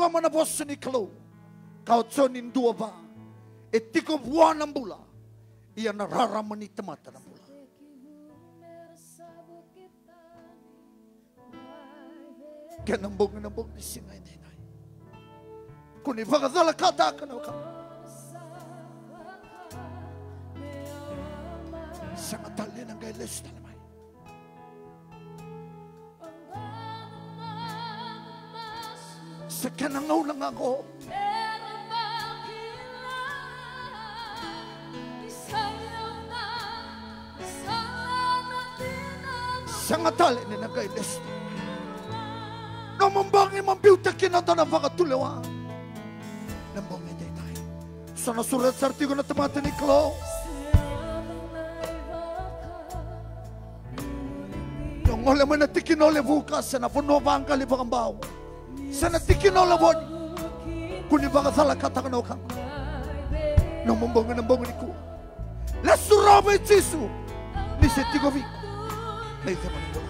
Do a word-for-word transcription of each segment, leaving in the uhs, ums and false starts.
Rarama na vosa ni Kalou. Ka o Joni dua va. E tiko vua na bula. Ia na rarama ni tamata na bula. Kena bogi na bogi ni siga edaidai. Ko ni vakacalakataka na wekaqu. Sega tale na qai lesu tale mai. Se kena gauna ga qo. Sega tale ni na qai lesu. Nomu bogi mo biuta kina dua na vakatulewa. Na bogi edaidai. Sa na sureta sara tiko na tamata ni Kalou. Ni o gole mai na tikina o Levuka se na vanua vaqali vakabau. Se na tikina o Lavoni. Ko ni vakacalakataka na wekaqu. Nomu bogi na bogi nikua. Lesu rawa vei Jisu. Ni se tiko vei iko na icegu ni bula.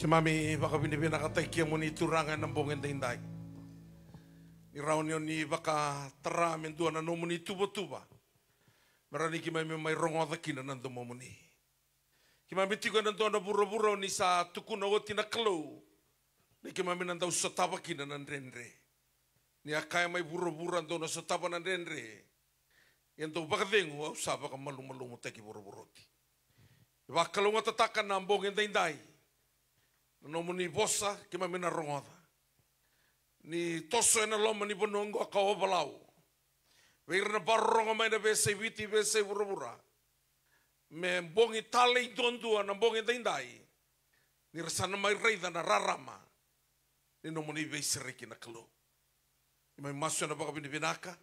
Keimami vakavinavinakataki kemuni Turaga ena bogi edaidai. Ni rawa ni o ni vakatara me dua na nomuni tuvatuva. Me rawa ni keimami mai rogoca kina na domomuni. Keimami tiko ena dua na vuravura o ni sa tukuna oti na Kalou. Ni keimami na dau sotava kina na dredre. Ni a kaya mai vuravura dou na sotava na dredre. Ia dou vakacegu au sa vakamalumalumutaki vuravura oti. Vakalougatataka na bogi edaidai. Na nomuni vosa keimami na rogoca. Ni toso ena loma ni vanua oqo ka ovalau. Vei ira na vakarorogo mai na veiyasai Viti, veiyasai vuravura. Me bogi talei duadua na bogi edaidai. Ni ra sa na mai raica na rarama. Ni nomuni veisereki na Kalou. Ni mai masu ena vakavinavinaka.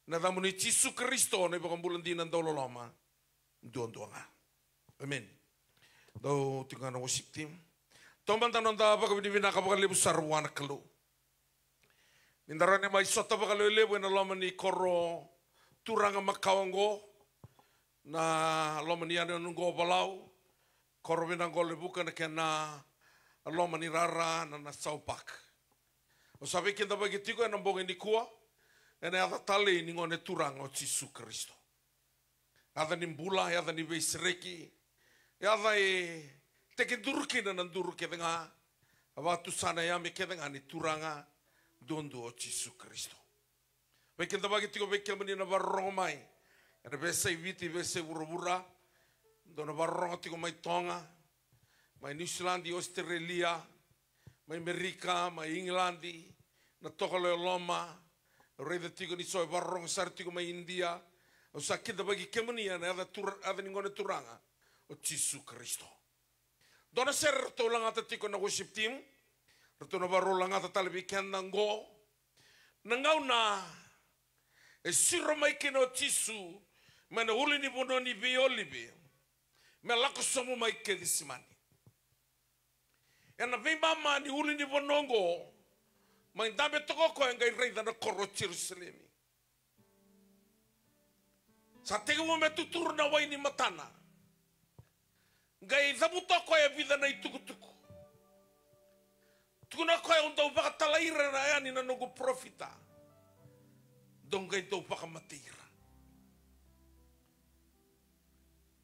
Na yacamuni Jisu Karisito na iVakabula dina dauloloma. Duadua ga. Amen. Dou tiko ga na worship team. Taumada noda vakavinavinaka vakalevu sara vua na Kalou. Ni da rawa ni mai sota vakalevulevu ena loma ni koro turaga makawa oqo. Na loma ni yanuyanu oqo o Valau. Koro vinaka o Levuka na kena loma ni rara na Nassau Park. Au sa veikidavaki tiko ena bogi nikua. Ena yaca talei ni Gone Turaga o Jisu Karisito. Yaca ni bula, yaca ni veisereki. Yaca e tekiduru kina na duru kece ga. A vakatusa na yame kece ga ni Turaga duadua o Jisu Karisito. Veikidavaki tiko vei kemuni na vakarorogo mai. Ena veiyasai Viti, veiyasai vuravura. Dou na vakarorogo tiko mai Toga. Mai Niusiladi, Ositerelia. Mai Merika, mai Igiladi, na Tokalau e Loma, au raica tiko ni so e vakarorogo sara tiko mai Idia, au sa kidavaki kemuni ena yaca tura-, yaca ni Gone Turaga, o Jisu Karisito. Dua na sere ratou lagata tiko na worship team, ratou na vakarau lagata tale vei keda oqo. Na gauna e siro mai kina o Jisu mai na ulunivanua ni veiolive, me lako sobu mai Kecisemani. Ena veimama ni ulunivanua oqo, mai dabe toka o koya qai raica na koro o Jerusalemi. Sa tekivu me tuturu na wai ni matana. Qai cavuta o koya e vica na itukutuku. Tukuna o koya, au dau vakatalai ira na yani na noqu parofita. Dou qai dau vakamatei ira.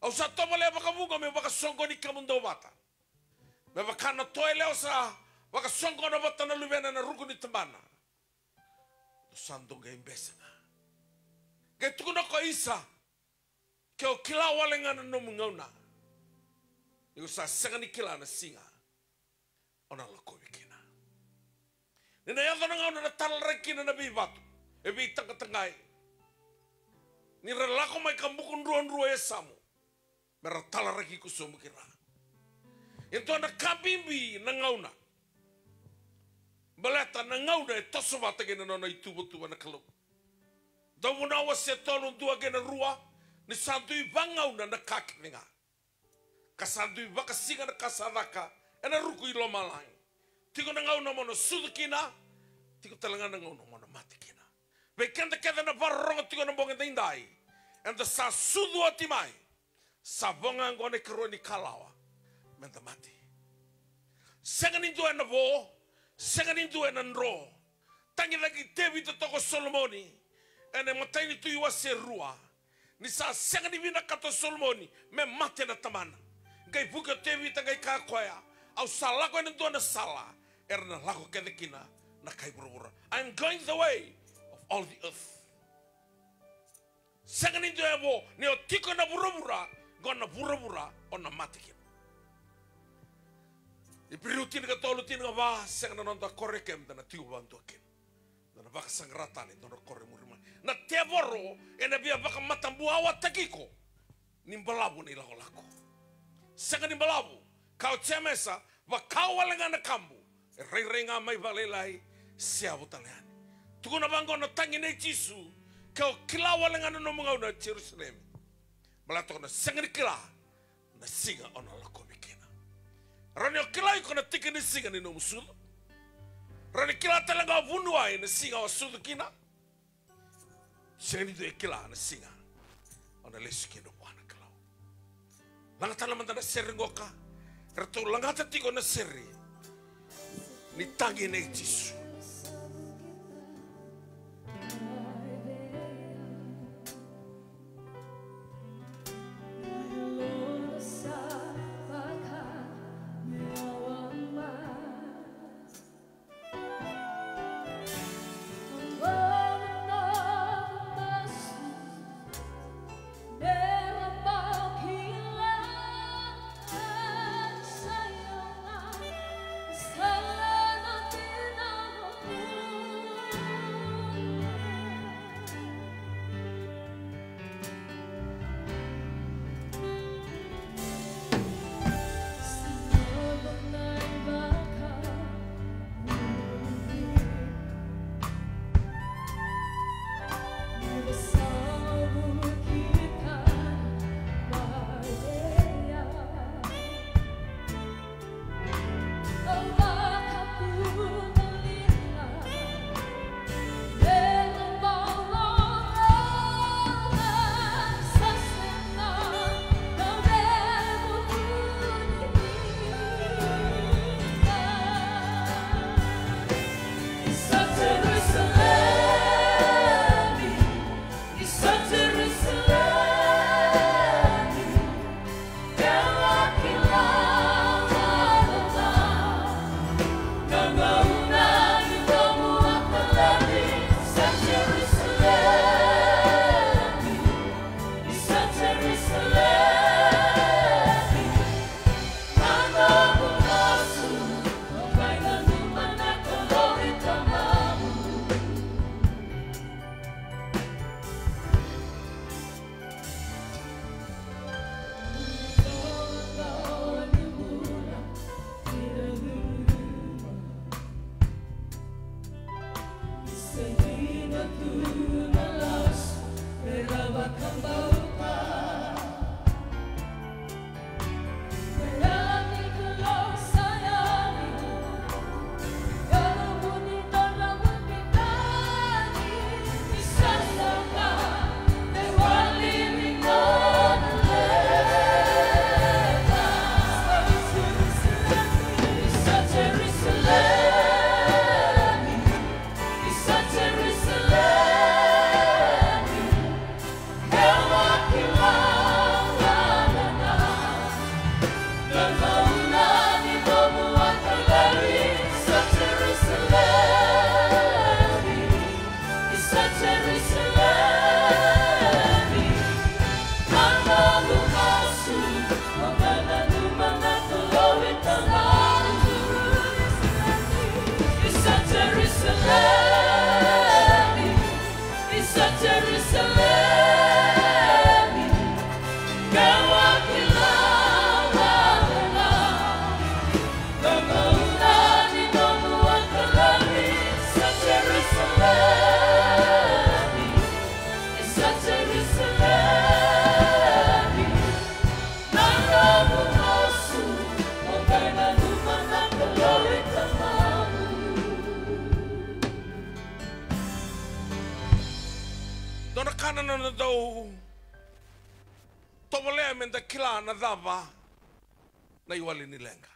Au sa tovolea vakavuqa meu vakasoqoni kemudou vata. Me vaka na toa yalewa sa vakasoqona vata na luvena ena ruku ni tabana. Dou sa dou qai bese ga. Qai tukuna o koya, isa, ke o kila wale ga na nomu gauna, ni o sa sega ni kila na siga o na lakovi kina. Ni na yaco na gauna na talaraki kina na veivatu e veitaqataqai, ni ra lako mai ka buku druadrua e yasamu me ra talaraki iko sobu ki ra. E dua na ka bibi na gauna. Baleta na gauna e toso vata kei na nona ituvatuva na Kalou. Dauvunau wase tolu, dua kei na rua, ni sa dui vagauna na ka kece ga, ka sa dui vakasiga na ka sa caka ena ruku i lomalagi. Tiko na gauna mo na sucu kina, tiko tale ga na gauna mo na mate kina. Vei keda kece na vakarorogo tiko na bogi daidai, eda sa sucu oti mai. Sa vo ga oqo na ikarua ni kalawa meda mate. Sega ni dua ena vo, sega ni dua ena dro. Tagicaki Tevita toka o Solomoni ena imatai ni Tui wase rua, ni sa sega ni vinakata o Solomoni me mate na tamana. Qai vuki o Tevita qai kaya o koya, au sa lako ena dua na sala era na lako kece kina na kai vuravura. I am going the way of all the earth. Sega ni dua e vo, ni o tiko ena vuravura, qo na vuravura o na mate kina. Iperiu tinikatolu, tinikava, sega na noda koro e keda na tiko vakadua kina. Da na vakasaqara tale e dua na koro e muri mai. Na tevoro ena via vakamatabuawataki iko ni balavu na ilakolako. Sega ni balavu, ka o Jemesa, vaka wale ga na kabu, e rairai ga mai vakalailai, seavu tale yani. Tukuna vaqo na tagi nei Jisu, ke o kila wale ga na nomu gauna, Jerusalemi. Baleta o na sega ni kila na siga o na lakovi kina. Rawa ni o kila iko na tiki ni siga ni nomu sucu. Rawa ni kila tale ga o vuniwai na siga o sucu kina. Sega ni dua e kila na siga o na lesu kina vua na Kalou. Laga tale mada na sere qoka. Eratou lagata tiko na sere ni tagi nei Jisu. Dua na ka na noda dau tovolea me da kila na cava na iwali ni leqa.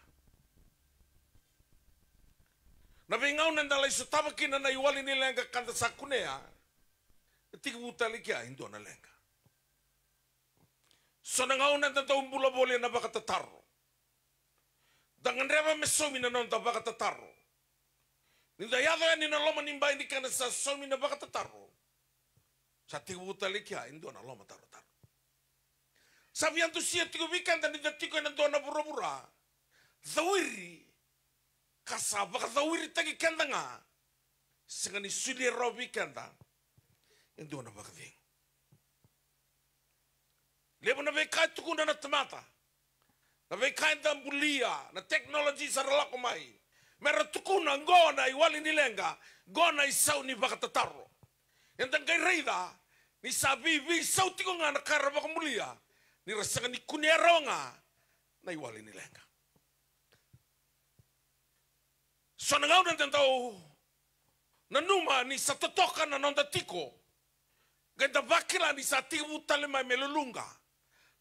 Na veigauna eda lai sotava kina na iwali ni leqa ka da sa kunea, e tekivu tale kea e dua na leqa. So na gauna eda dau bula voli ena vakatataro. Da gadreva me saumi na noda vakatataro. Ni da yaco yani na loma ni bai ni kena sa saumi na vakatataro, sa tekivu tale kea e dua na lomatarotaro. Sa via dusia tiko vei keda ni da tiko ena dua na vuravura cawiri, ka sa vakacawiritaki keda ga, sega ni solia rawa vei keda e dua na vakacegu. Levu na veika e tukuna na tamata, na veika eda bulia, na technology sa ra lako mai me ra tukuna qo na iwali ni leqa, qo na isau ni vakatataro. Eda qai raica ni sa veiveisau tiko ga na ka era vakabulia, ni ra sega ni kunea rawa ga na iwali ni leqa. So na gauna eda dau nanuma ni sa totoka na noda tiko, qai da vakila ni sa tekivu tale mai me luluqa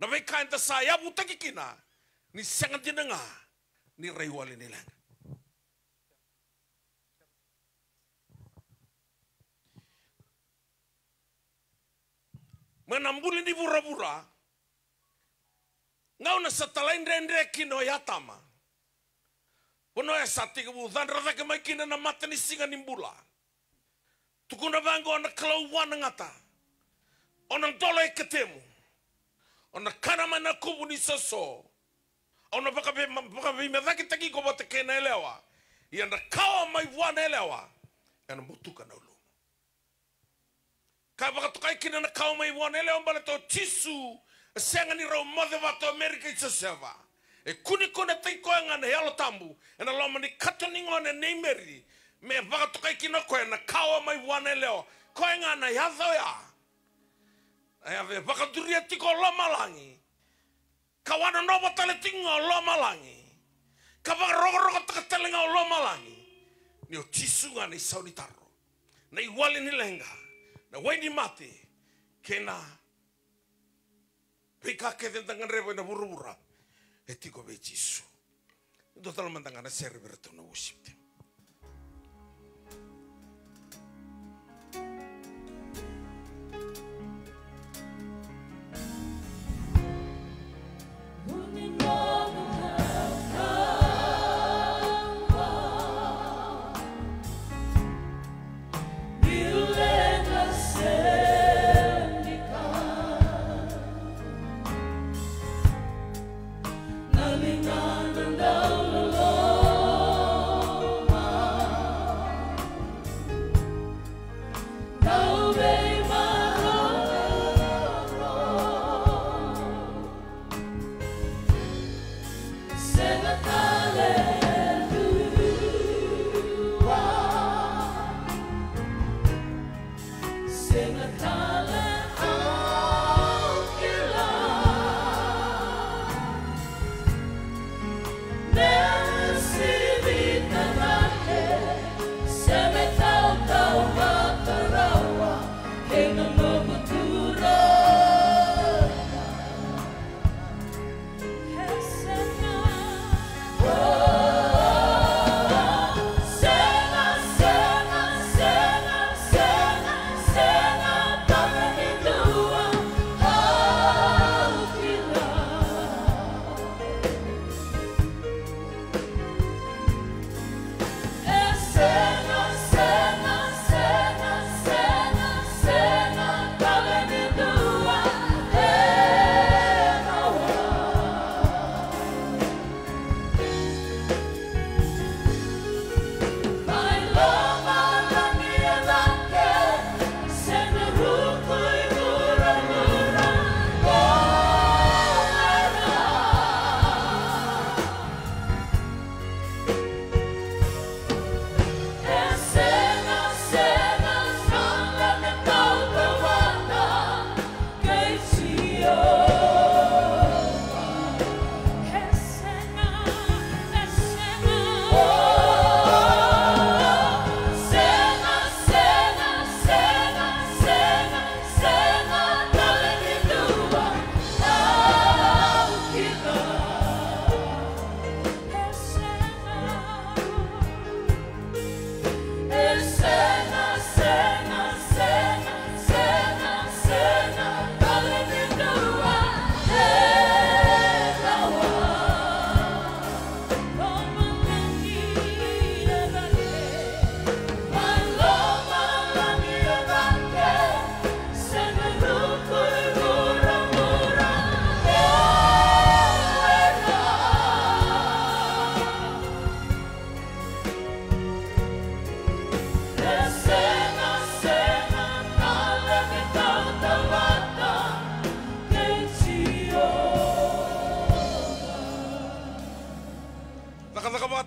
na veika eda sa yavutaki kina, ni sega dina ga ni ra iwali ni leqa. Mai na buli ni vuravura, gauna sa talaidredre kina o Atama, vanua e sa tekivu cadra cake mai kina na matanisiga ni bula. Tukuna vaqo na Kalou vua na gata: O na dolo e ketemu, o na kana mai na kuvu ni soso, au na vakave-, vakaveimecakitaki iko vata kei na yalewa, ia na kawa mai vua na yalewa ena butuka na ulumu. Ka vakatokai kina na kawa mai vua na yalewa, baleta o Jisu e sega ni rau moce vata o Meri kei Josefa. E kunekunetaki koya ga na Yalo Tabu ena loma ni katonigone nei Meri, me vakatokai kina o koya na kawa mai vua na yalewa. Koya ga na yaca oya, na yaca e vakaduria tiko o lomalagi, ka wanonova tale tiko ga o lomalagi, ka vakarokorokotaka tale ga o lomalagi, ni o Jisu ga na isau ni taro, na iwali ni leqa, na wai ni mate, kei na veika kece da gadreva ena vuravura, e tiko vei Jisu. Dua tale mada ga na sere vei iratou na worship team.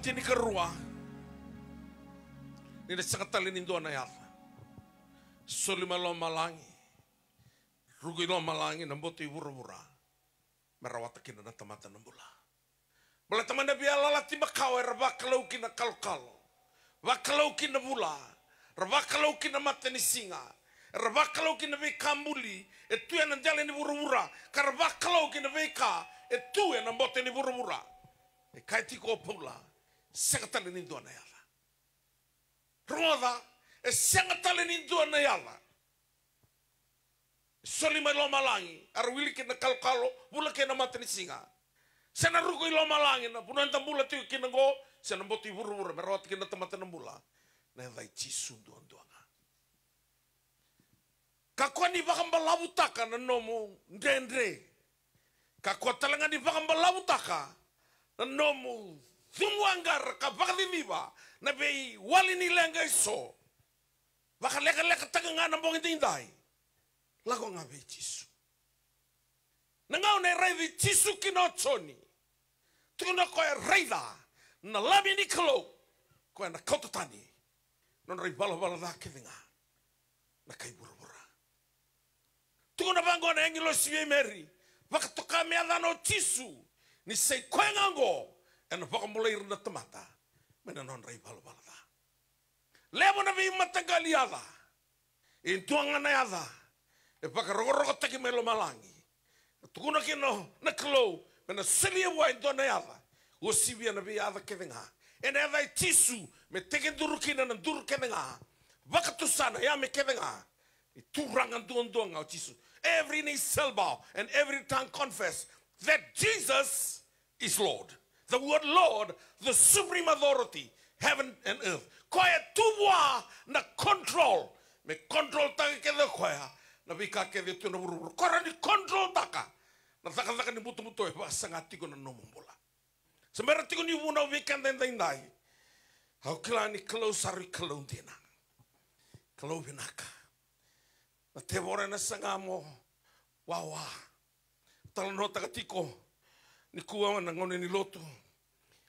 Tinikarua. Ni na sega tale ni dua na yaca. Soli mai lomalagi. Ruku i lomalagi na boto i vuravura. Me rawata kina na tamata na bula. Baleta mai na veiyalayalati makawa era vakalou kina kalokalo. Vakalou kina vula. Ra vakalou kina matanisiga. Era vakalou kina veika buli e tu ena dela ni vuravura. Ka ra vakalou kina veika e tu ena boto ni vuravura. E kaya tiko o Paula, sega tale ni dua na yaca. Rogoca, e sega tale ni dua na yaca. E soli mai lomalagi, era wili kina na kalokalo, vula kei na matanisiga. Se na ruku i lomalagi, na vanua eda bula tiko kina oqo, se na boto i vuravura, me rawata kina na tamata na bula. Na yaca i Jisu duadua ga. Kakua ni vakabalavutaka na nomu dredre. Kakua tale ga ni vakabalavutaka na nomu cuqu qara ka vakaciciva na veiwali ni leqa eso. Vakalekalekataka ga na bogi daidai. Lako ga vei Jisu. Na gauna e raici Jisu kina o Joni, tukuna o koya, raica na Lami ni Kalou, koya na kauta tani na nodra ivalavala ca kece ga na kai vuravura. Tukuna vaqo na agilosi vei Meri, vakatoka me yacana o Jisu, ni sa i koya ga oqo ena vakabulai ira na tamata mai na nodra ivalavala ca. Levu na veimataqali yaca. E dua ga na yaca e vakarokorokotaki mai lomalagi. Na tukuna kina na Kalou me na solia vua e dua na yaca. Uasivia na veiyaca kece ga. Ena yaca i Jisu me tekiduru kina na duru kece ga. Vakatusa na yame kece ga. Ni Turaga duadua ga o Jisu. Every knee shall bow and every tongue confess that Jesus is Lord. The word Lord, the supreme authority, heaven and earth. Koya e tu vua na control. Me control taka kece o koya na veika kece e tu na vuravura. Koya rawa ni control taka na cakacaka ni butobuto e vakasaga tiko na nomu bula. Se bera tiko ni vunau vei keda edaidai. Au kila ni Kalou sa rui Kalou dina. Kalou vinaka. Na tevoro ena saga mo wawa. Talanoataka tiko nikua na gauna ni lotu.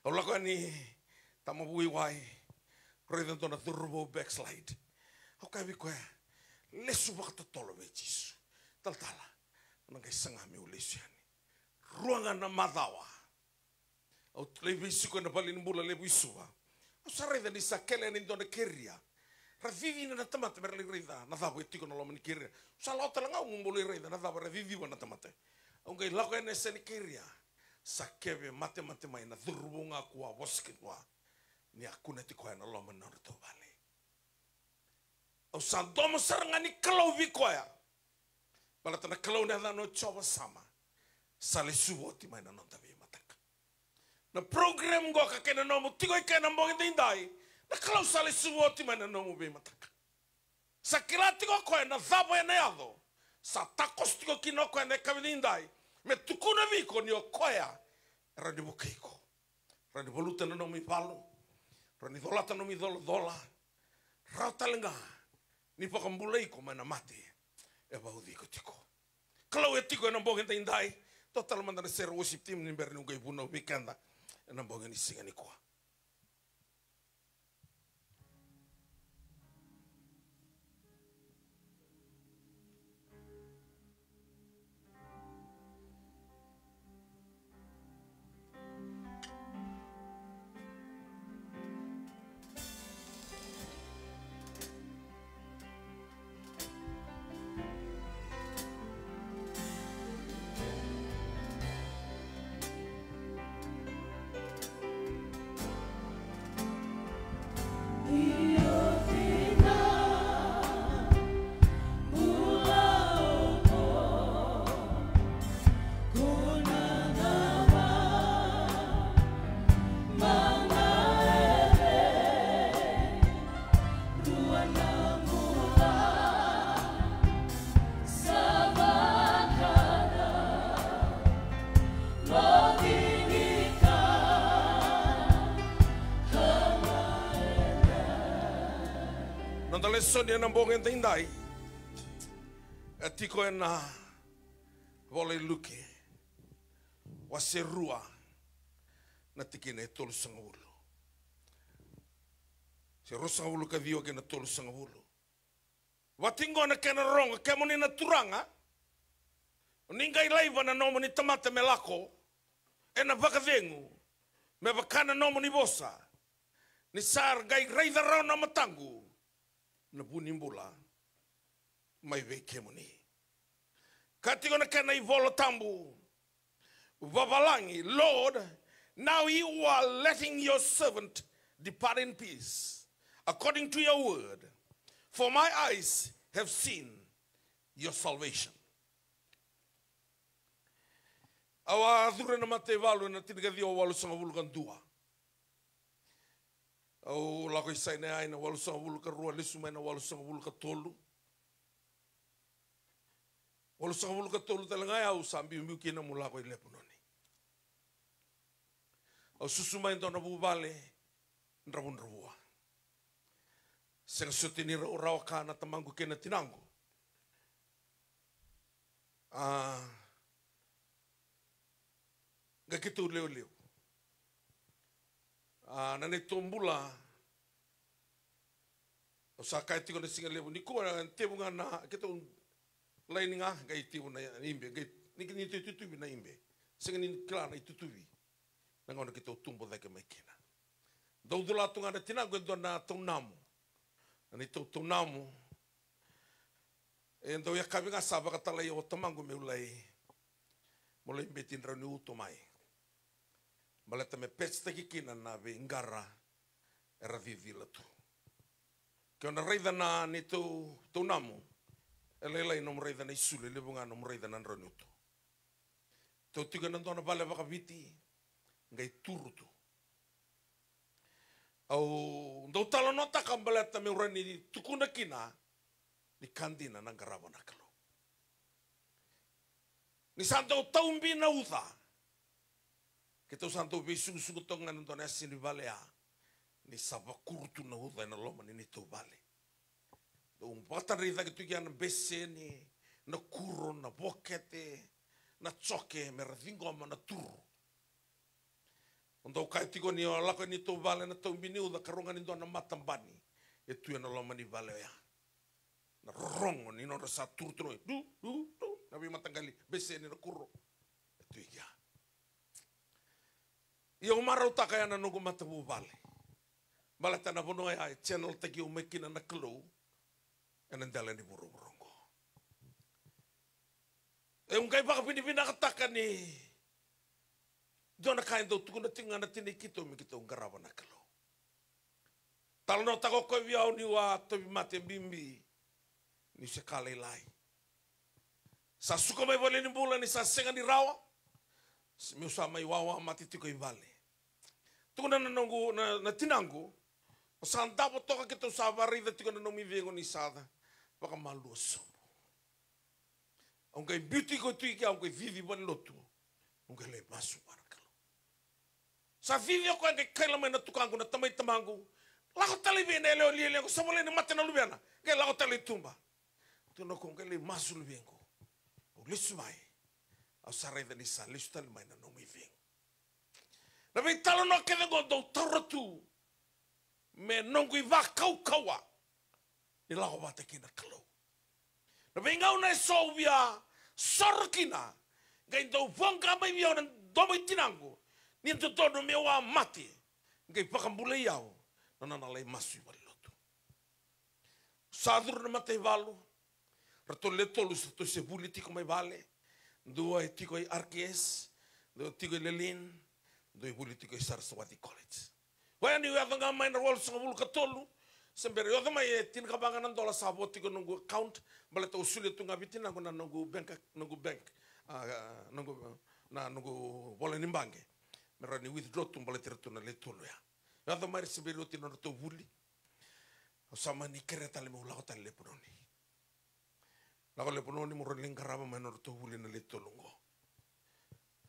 Au lako yani Tamavui Wai. Raica dua na cauravou backslide. Au kaya vei koya, lesu vakatotolo vei Jisu. Talatala, au na qai saga meu lesu yani. Rua ga na macawa. Au lai veisiko ena valenibula levu i Suva. Au sa raica ni sa kele yani dua na keria. Ra cici na tamata me ra lai raica na cava e tiko na loma ni keria. Au sa lako tale ga au meu bau lai raica na cava ra ciciva na tamata. Au qai lako yani e yasa ni keria. Sa keve matemate mai na cauravou ga kua vosa kina ni a kuneti koya na loma ni nodratou vale. Au sa domo sara ga ni Kalou vei koya. Baleta na Kalou na yacana o Jiova Sama. Sa lesuva oti mai na noda veimataka. Na program qoka kei na nomu tiko i kea na bogi daidai. Na Kalou sa lesuva oti mai na nomu veimataka. Sa kila tiko o koya na cava ena yaco. Sa takoso tiko kina o koya na yakavi daidai. Me tukuna vei iko ni o koya e rawa ni vukei iko. Rawa ni valuta na nomu ivalu. Rawa ni colata na nomu icolacola. Rawa tale ga ni vakabulai iko mai na mate e vauci iko tiko. Kalou e tiko ena bogi daidai. Dua tale mada na sere worship team ni bera niu qai vunau vei keda ena bogi ni siga nikua. Noda lesoni ena bogi edaidai e tiko ena vola i Luke, wase rua, na tikina e tolusagavulu. Te ruasagavulu ka ciwa kei na tolusagavulu. Vatiqo na kena rogo, kemuni na turaga, ni qai laiva na nomuni tamata me lako ena vakacegu, me vaka na nomuni vosa, ni sa qai raica rawa na mataqu na vu ni bula mai vei kemuni. Ka tiko na kena iVola Tabu vavalagi, Lord, now you are letting your servant depart in peace, according to your word, for my eyes have seen your salvation. Au a curu ena mataivalu ena tinikaciwa walusagavulu ka dua. Au lako i Saineai na walusagavulu ka rua, lesu mai na walusagavulu ka tolu. Walusagavulu ka tolu tale ga ya au sa biubiu kina meu lako i Lepanoni. Au susu mai dua na vuvale dravudravua. Sega soti ni rau rawa ka na tamaqu kei na tinaqu. A, qai keitou leuleu. A, na neitou bula, au sa kaya tiko na siga levu nikua, tevu ga na keitou laini ga, qai tevu na ibe, qai ni, ni itutuvi na ibe. Sega ni kila na itutuvi. Na gauna keitou tubu cake mai kina, dau cula tu ga na tinaqu e dua na taunamu. Na neitou taunamu, e dau yakavi ga sa vakatalai au o tamaqu meu lai, meu lai beti drau ni uto mai. Baleta me pecetaki kina na veiqara era cicila tu. Ke o na raica na neitou taunamu, e lailai nomu raica na isulu, e levu ga nomu raica na drau ni uto. Tou tiko ena dua na vale vakaviti, qai turu tu. Au dau talanoataka baleta meu rawa ni tukuna kina ni ka dina na qarava na Kalou. Ni sa dau taubi na uca, keitou sa dau veisugusugu toka ga ena dua na yasa ni vale ya, ni sa vakuru tu na uca ena loma ni neitou vale. Dau vakatadrai cake tu kina na beseni, na kuro, na vokete, na joke, me ra ciqoma na turu. O dau kaya tiko ni o lako e neitou vale na taubi ni uca, ka rau ga ni dua na matabani e tu ena loma ni vale oya. Na rorogo ni nodra sa turu tu na, du, du, du, na veimataqali beseni, na kuro, e tu i kea. Ia au marautaka ya na noqu matavuvale. Baleta na vanua ya e channel-taki au mai kina na Kalou ena dela ni vuravura oqo. Au qai vakavinavinakataka ni dua na ka e dau tukuna tiko ga na tinai keitou me keitou qarava na Kalou. Talanoataka o koya vei au niu a tauvimate bibi, niu se ka lailai. Sa suka mai valenibula ni sa sega ni rawa meu sa mai wawa mate tiko i vale. Tukuna na noqu, na, na tinaqu, o sa davo toka, keitou sa vakaraica tiko na nomu icegu ni sa ca, vakamalua sobu. Au qai biuti iko tu i kea, au qai cici valenilotu. Au qai lai masu vua na Kalou. Sa cici o koya, qai kaila mai na tukaqu, na tamai tamaqu, lako tale i vei na yalewa lialia qo, sa volai ni mate na luvena, qai lako tale i tuba. Tukuna o koya, au qai lai masu luvequ. Au lesu mai, au sa raica ni sa lesu tale mai na nomu icegu. Na veitalanoa kece oqo dau taura tu me noqu ivakaukauwa ni lako vata kei na Kalou. Na veigauna eso au via soro kina, qai dau voqa mai vei au na domo i tinaqu ni dodonu meu a mate, qai vakabulai au na nona lai masu i valenilotu. Sa curu na mataivalu, ratou le tolu sa tou se vuli tiko mai vale. Dua e tiko i R K S, dua e tiko i Lelean, dua e vuli tiko i Saraswati College. Koya niu yaco ga mai na walusagavulu ka tolu, se bera yaco mai e tinikava ga na dola sa vo tiko noqu account, baleta au solia tu ga vei tinaqu na noqu bank, noqu bank, a, noqu, na noqu vola ni baqe. Me rawa ni withdraw tu baleti ratou na le tolu ya. Yaco mai, ra se bera oti na nodratou vuli. Au sa mani kerea tale meu lako tale Lepanoni. Lako Lepanoni meu rawa ni lai qarava mai na nodratou vuli na le tolu oqo.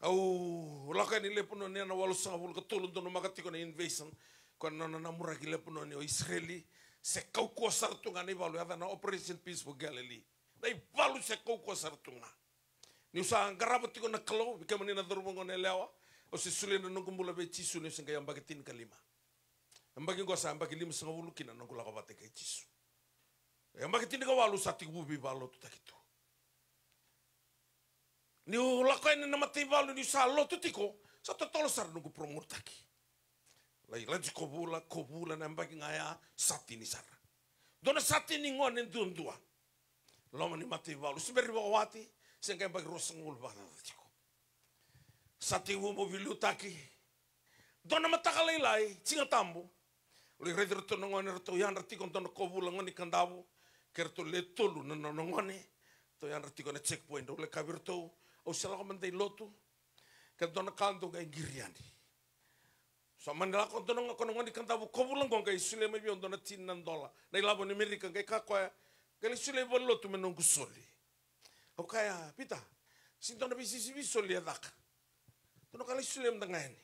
Au lako yani Lepanoni ena walusagavulu ka tolu, donumaka tiko na invasion, ko na nona namuraki Lepanoni o Isireli. Se kaukauwa sara tu ga na ivalu, yacana Operation Peaceful Galilee. Na ivalu se kaukauwa sara tu ga. Niu sa qarava tiko na Kalou, vei kemuni na cauravou, na yalewa, au se solia na noqu bula vei Jisu niu se qai yabaki tinikalima. Yabaki qo sa yabaki limasagavulu kina na noqu lako vata kei Jisu. Yabaki tinikawalu sa tekivu veivakalotutaki tu. Niu lako yani na mataivalu niu sa lotu tiko, sa totolo sara noqu promotaki. Lai laji kovula, kovula na yabaki ga ya, satini sara. Dua na satini gone duadua. Loma ni mataivalu, se bera ni vakawati, se qai yabaki ruasagavulu vakacaca tiko. Sa tekivu meu veiliutaki. Dua na mataka lailai, Siga Tabu. Au lai raici iratou na gone, ratou yadra tiko dua na kovula gone ni Kadavu. Kei ratou le tolu na nona gone. Ratou yadra tiko na checkpoint, au lai kaya vei iratou, au se lako mada i lotu. Ke dua na ka dou qai qiri yani. Sa mani lako dua na gone, ko na gone ni Kadavu, kovula qo qai solia mai vei au dua na tini na dola. Na ilavo ni Amerika, qai kaya o koya, qai lai solia i valenilotu me noqu soli. Au kaya, Pita, sega ni dua na veisisivi soli e caka. Dua na ka lai solia mada ga yani.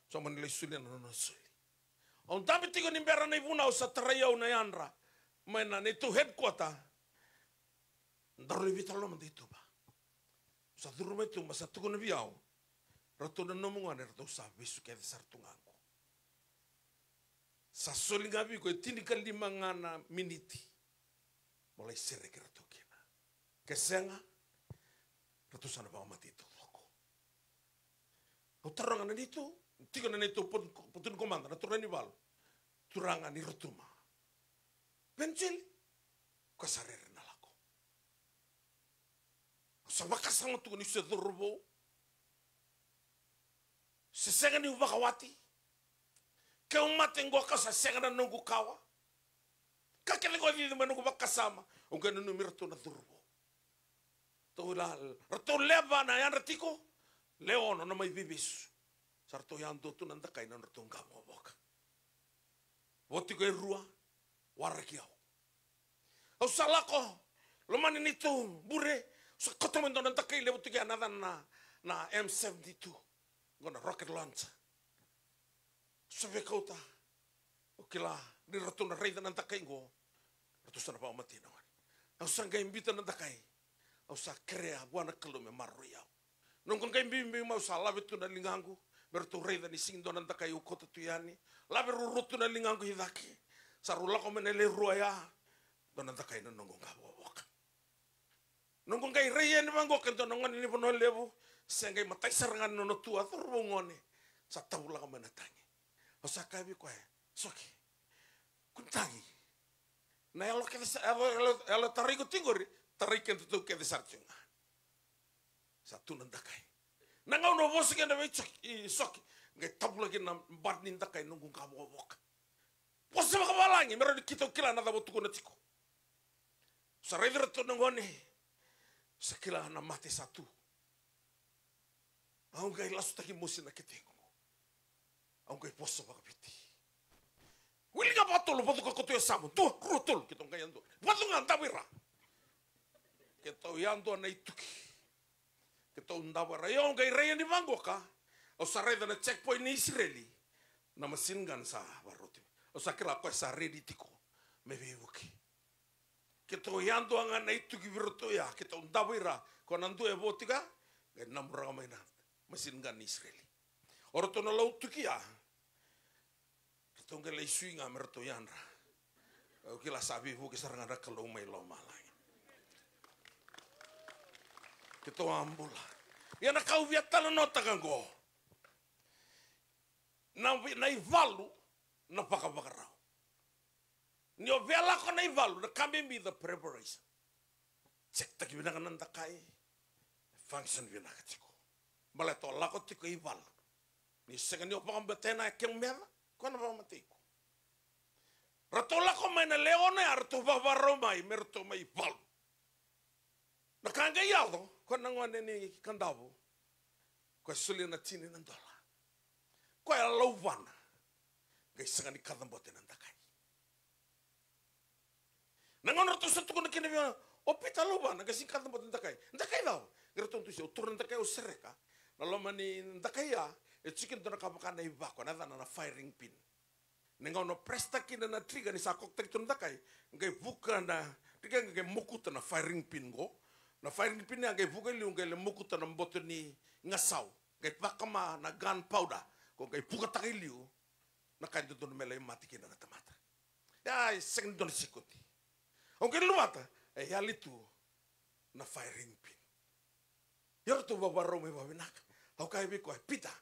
Sa mani lai solia na nona soli. Au dabe tiko ni bera na ivunau sa tarai au na yadra mai na neitou headquarter. Daru lai veitalanoa mada i tuba. Sa curu mai tu, ma sa tukuna vei au, ratou na nomu gone, ratou sa vesu kece sara tu ga qo. Sa soli ga vei iko e tinikalima ga na miniti. Mo lai sereki iratou kina. Ke sega, ratou sa na vakamatei taucoko. Au taroga na neitou, tiko na neitou potu, potu ni komada, na turaga ni valu. Turaga ni Rotuma. Penjeli, ko sa rere na lako. Au sa vakasama tu niu se cauravou. Se sega niu vakawati. Keu mate qo ka sa sega na noqu kawa. Ka kece qo cici mai noqu vakasama. Au qai nanumi iratou na cauravou. Ratou la, ratou lewe va na yadra tiko. Lewe ono na mai veivesu. Sa ratou yadua tu na dakai na nodratou qavokavoka. Vo tiko e rua, waraki au. Au sa lako, lomani neitou bure, au sa kauta mai dua na dakai levu tiko ya na yacana na, na M seventy-two. Qo na rocket launcher. Au sa veikauta, au kila, ni ratou na raica na dakai qo, ratou sa na vakamatei na gone. Au sa qai biuta na dakai, au sa kerea vua na Kalou me maroroi au. Noqu qai biubiu mai au sa lave tu na ligaqu, me ratou raica ni sega ni dua na dakai au kauta tu yani. Lave ruarua tu na ligaqu i cake. Sa rau lako mai na le rua ya, dua na dakai na noqu qavokavoka. Noqu qai rai yani vaqo ke dua na gone ni Vanua Levu, se qai matai sara ga ni nona tu a cauravou gone, sa tavulaka mai na tagi. Au sa kaya vei koya, Soke, kua ni tagi. Na yalo kece sa, yalo, yalo, yalo tarai iko tiko qori, tarai kedatou kece sara tiko ga. Sa tu na dakai. Na gauna au vosa kina vei Soke, i Soke, qai tavulaki na bati ni dakai noqu qavokavoka. Vosa vakavalagi, me rawa ni keitou kila na cava au tukuna tiko. Sa raici iratou na gone, sa kila na mate sa tu. Au qai lasutaki mosi na ketequ. Au qai vosa vakaviti. Wili ga vakatolu, vacuka koto e yasamu. Dua, rua, tolu, keitou qai yadua. Vacu ga, davo i ra. Keitou yadua na ituki. Keitou davo i ra. Io, au qai rai yani vaqoka. Au sa raica na checkpoint ni Isireli. Na machine gun sa varoti. Au sa kila o koya sa ready tiko me veivuke. Keitou yadua ga na ituki vei iratou ya, keitou davo i ra, ko na dua e vo tiko ya, qai namuraka mai na machine gun ni Isireli. O ratou na lau tuki ya, ratou qai lai sui ga me ratou yadra. Au kila sa veivuke sara ga na Kalou mai lomalagi. Keitou a bula. Ia na ka au via talanoataka qo. Na, na ivalu, na vakavakarau. Ni o via lako na ivalu, na ka bibi the preparation. Check taki vinaka na dakai, function vinaka tiko. Baleta o lako tiko i valu. Ni sega ni o vakabauta na kemu meca, ko na vakamatei iko. Ratou lako mai na lewe ono ya, ratou vakavakarau mai, me ratou mai valu. Na ka qai yaco, ko na gone ni Kadavu, ko e solia na tini na dola. Ko e lauvana, qai sega ni kacabote na dakai. Na gauna ratou sa tukuna kina vei au, o Pita lauvana, qai sega ni kacabote na dakai. Dakai cava? Qai ratou dusia, au taura na dakai, au sereka. Na loma ni dakai ya, e tiko kina dua na ka vaka na ivako, na yacana na firing pin. Ni gauna o press-taka kina na trigger ni sa kokotaki tu na dakai, qai vuka na trigger, qai mokuta na firing pin qo. Na firing pin ya qai vuka i liu, qai lai mokuta na boto ni gasau. Qai vakama na gunpowder, qo qai vukataka i liu. na ka e dodonu me lai mate kina na tamata. Ia, e sega ni dua na sikoti. Au qai luvata, e yali tu na firing pin. Ia ratou vavarau mai vavinaka. Au kaya vei koya, Pita,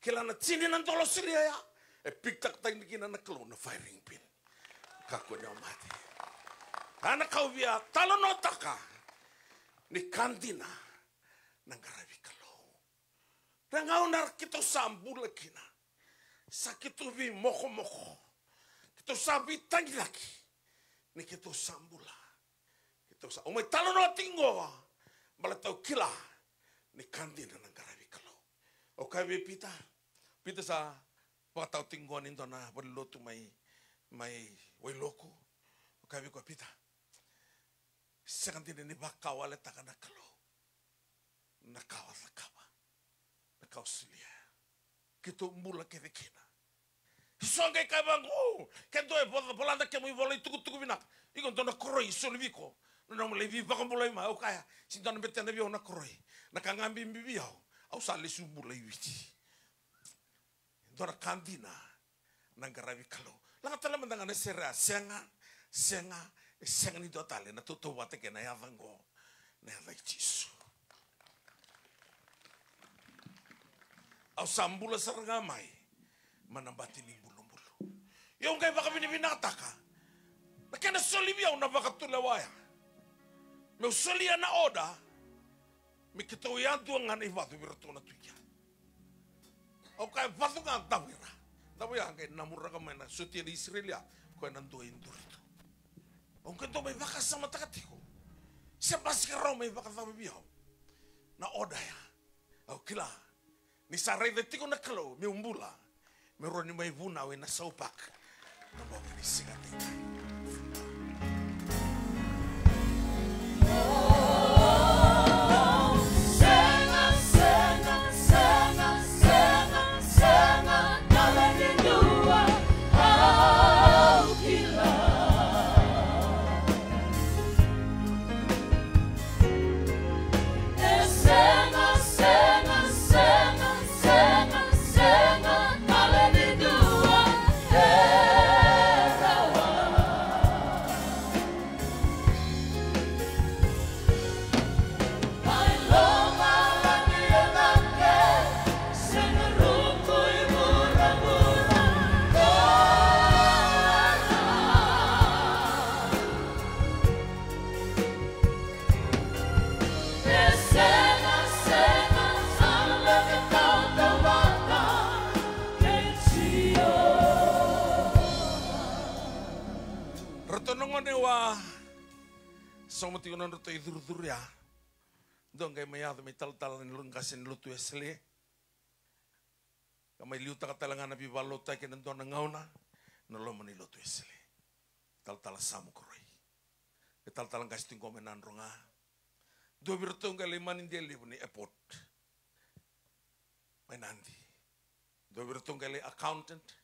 kila na tini na dola solia ya, e picktaketaki kina na Kalou na firing pin. Kakua ni o mate. A na ka au via talanoataka ni ka dina na qaravi Kalou. Na gauna keitou sa bula kina, sa keitou veimokomoko, keitou sa veitagilaki, ni keitou sa bula. Keitou sa, au mai talanoa tiko qo, baleta au kila ni ka dina na qaravi Kalou. Au kaya vei Pita, Pita sa vakatawa tiko qo ni dua na valenilotu mai, mai Wailoku. Au kaya vei koya, Pita, sega dina ni vakawaletaka na Kalou na ka o cakava, na ka o solia. Keitou bula kece kina. Eso qai kaya vaqo, o, ke dua e vo-, volata kemu ivola itukutuku vinaka. Iko dua na koroi e soli vei iko. Na nomu lai veivakabulai mai, au kaya, se dua na betena vei au na koroi. Na ka ga bibi vei au, au sa lesu bula i Viti. Dua na ka dina na qaravi Kalou. Laga tale mada ga na sere ya, sega, sega, e sega ni dua tale na tautauvata kei na yaca qo, na yaca i Jisu. Au sa bula sara ga mai mai na bati ni bulubulu. Ia au qai vakavinavinakataka na kena soli vei au na vakatulewa ya. Meu solia na oda me keitou yadua ga na ivacu vei iratou na Tui Kea. Au kaya, vacu ga, cava ira. Cava ya, qai namuraka mai na sotia na Isireli ya, koya na dua e duri tu. Au qai dau mai vakasamataka tiko, se basika rawa mai vakacava vei au na oda ya. Au kila ni sa raica tiko na Kalou meu bula, meu rawa ni mai vunau ena South Park na bogi ni siga nikua. Sega, sega, sega, sega, sega, dua na ka au kila. E sega, sega, sega, sega, sega, dua na ka e rawa. Mai lomalagi e cake, sega ruku i vuravura. E sega, sega, sa na laki tautauvata kei Jiova. Ratou na gone wa, sauma tiko na nodratou icurucuru ya. Dua qai mai yaco mai talatala ni lo-, qase ni lotu Wesele. Ka mai liutaka tale ga na veivakalotutaki ena dua na gauna na loma ni lotu Wesele. Talatala Samu Koroi. E talatala qase tiko mai Nadroga. Dua vei iratou qai lai manidia levu ni airport mai Nadi. Dua vei iratou qai lai accountant.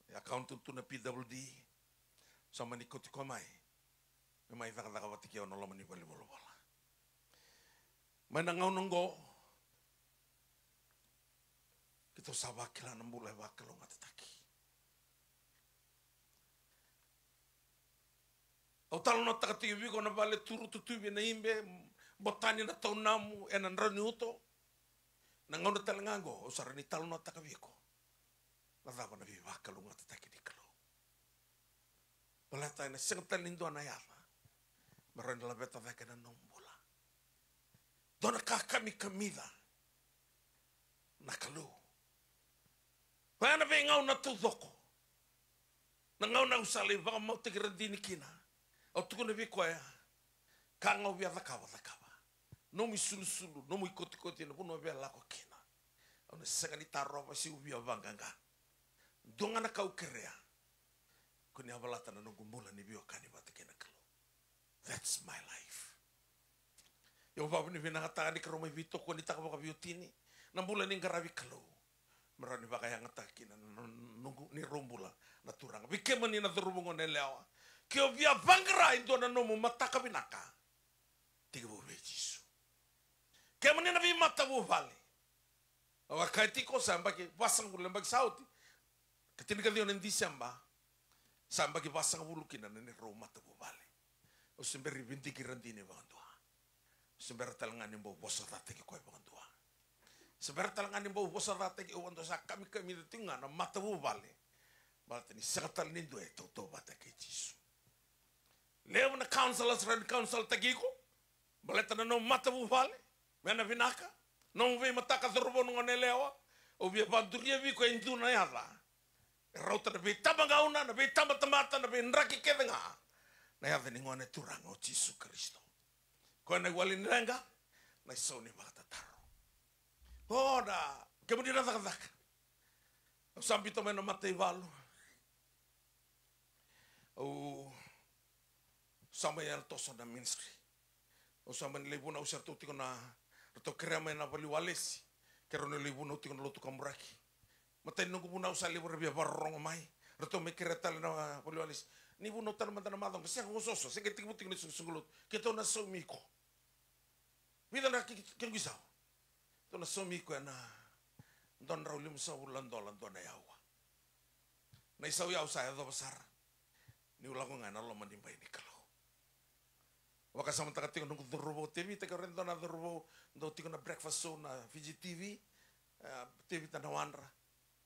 E accountant tu na P W D. Sa mani kauti koya mai me mai cakacaka vata kei au na loma ni valenivolavola. Mai na gauna oqo keitou sa vakila na bula e vakalougatataki. Au talanoataka tiko vei iko na vale turu tutuvi ena ibe, botani na taunamu ena drau ni uto. Na gauna tale ga oqo au sa rawa ni talanoataka vei iko na cava na veivakalougatataki ni Kalou. Baleta ena sega tale ni dua na yaca me rawa ni laveta cake na nomu bula. Dua na ka kamikamica na Kalou. Oya na veigauna taucoko. Na gauna au sa lai vakamautaki radini kina, au tukuna vei koya, ka ga au via cakava, cakava. Nomu isulusulu, nomu ikotikoti ena vanua au via lako kina, au na sega ni tarova se au via vaqaqa. Dua ga na ka au kerea, ko ni yavalata na noqu bula ni veiwekani vata kei na Kalou. That's my life. Ia au vakavinavinakataka ni keirau mai veitokonitaka vakaveiwatini na bula ni qaravi Kalou, me rawa ni vakayagataka kina na, na, na, noqu, neirau bula na turaga. Vei kemuni na cauravou, goneyalewa, ke o via vaqara e dua na nomu mataka vinaka, tekivu vei Jisu. Kemuni na veimatavuvale, au a kaya tiko sa yabaki vasagavulu na yabaki sa oti, Ka tinikaciwa na Diseba, sa yabaki vasagavulu kina na neirau matavuvale. Au se bera ni vidiki ira dina vakadua. Au se bera tale ga ni bau vosacataki koya vakadua. Se bera tale ga ni bau vosacataki au vakadua, sa kamikamica tiko ga na matavuvale. Baleta ni sega tale ni dua e tautauvata kei Jisu. Levu na counselors ra ni counseltaki iko baleta na nomu matavuvale, me na vinaka. Nomu veimataka, cauravou, na goneyalewa, au via vakaduria vei iko e dua na yaca e rauta na veitabagauna, na veitabatamata, na veidraki kece ga. Na yaca ni Gone Turaga o Jisu Karisito. Koya na iwali ni leqa, na isau ni vakatataro. O na kemuni na cakacaka. Au sa biuta mai na mataivalu. Au sa mai yana toso na ministry. Au sa mai na lai vunau, se ratou tiko na, ratou kerea mai na valiwalesi. Keirau na lai vunau tiko na lotu kaburaki. Matai ni noqu vunau sa levu era via vakarorogo mai. Ratou mai kerea tale na valiwalesi. Ni vunau tale mada na macawa, sega, oso, oso, sega, tekivu tiko na isoqosoqo lotu. Keitou na saumi iko. Vica na ke-, kequ isau? Tou na saumi iko ena dua na drau limasagavulu na dola dua na aua. Na isau ya au sa yacova sara niu lako ga ena loma ni bai ni Kalou. Vakasamataka tiko noqu cauravou Tevita, ke o raica dua na cauravou dau tiko na breakfast show na Fiji T V, e, Tevita Nawadra,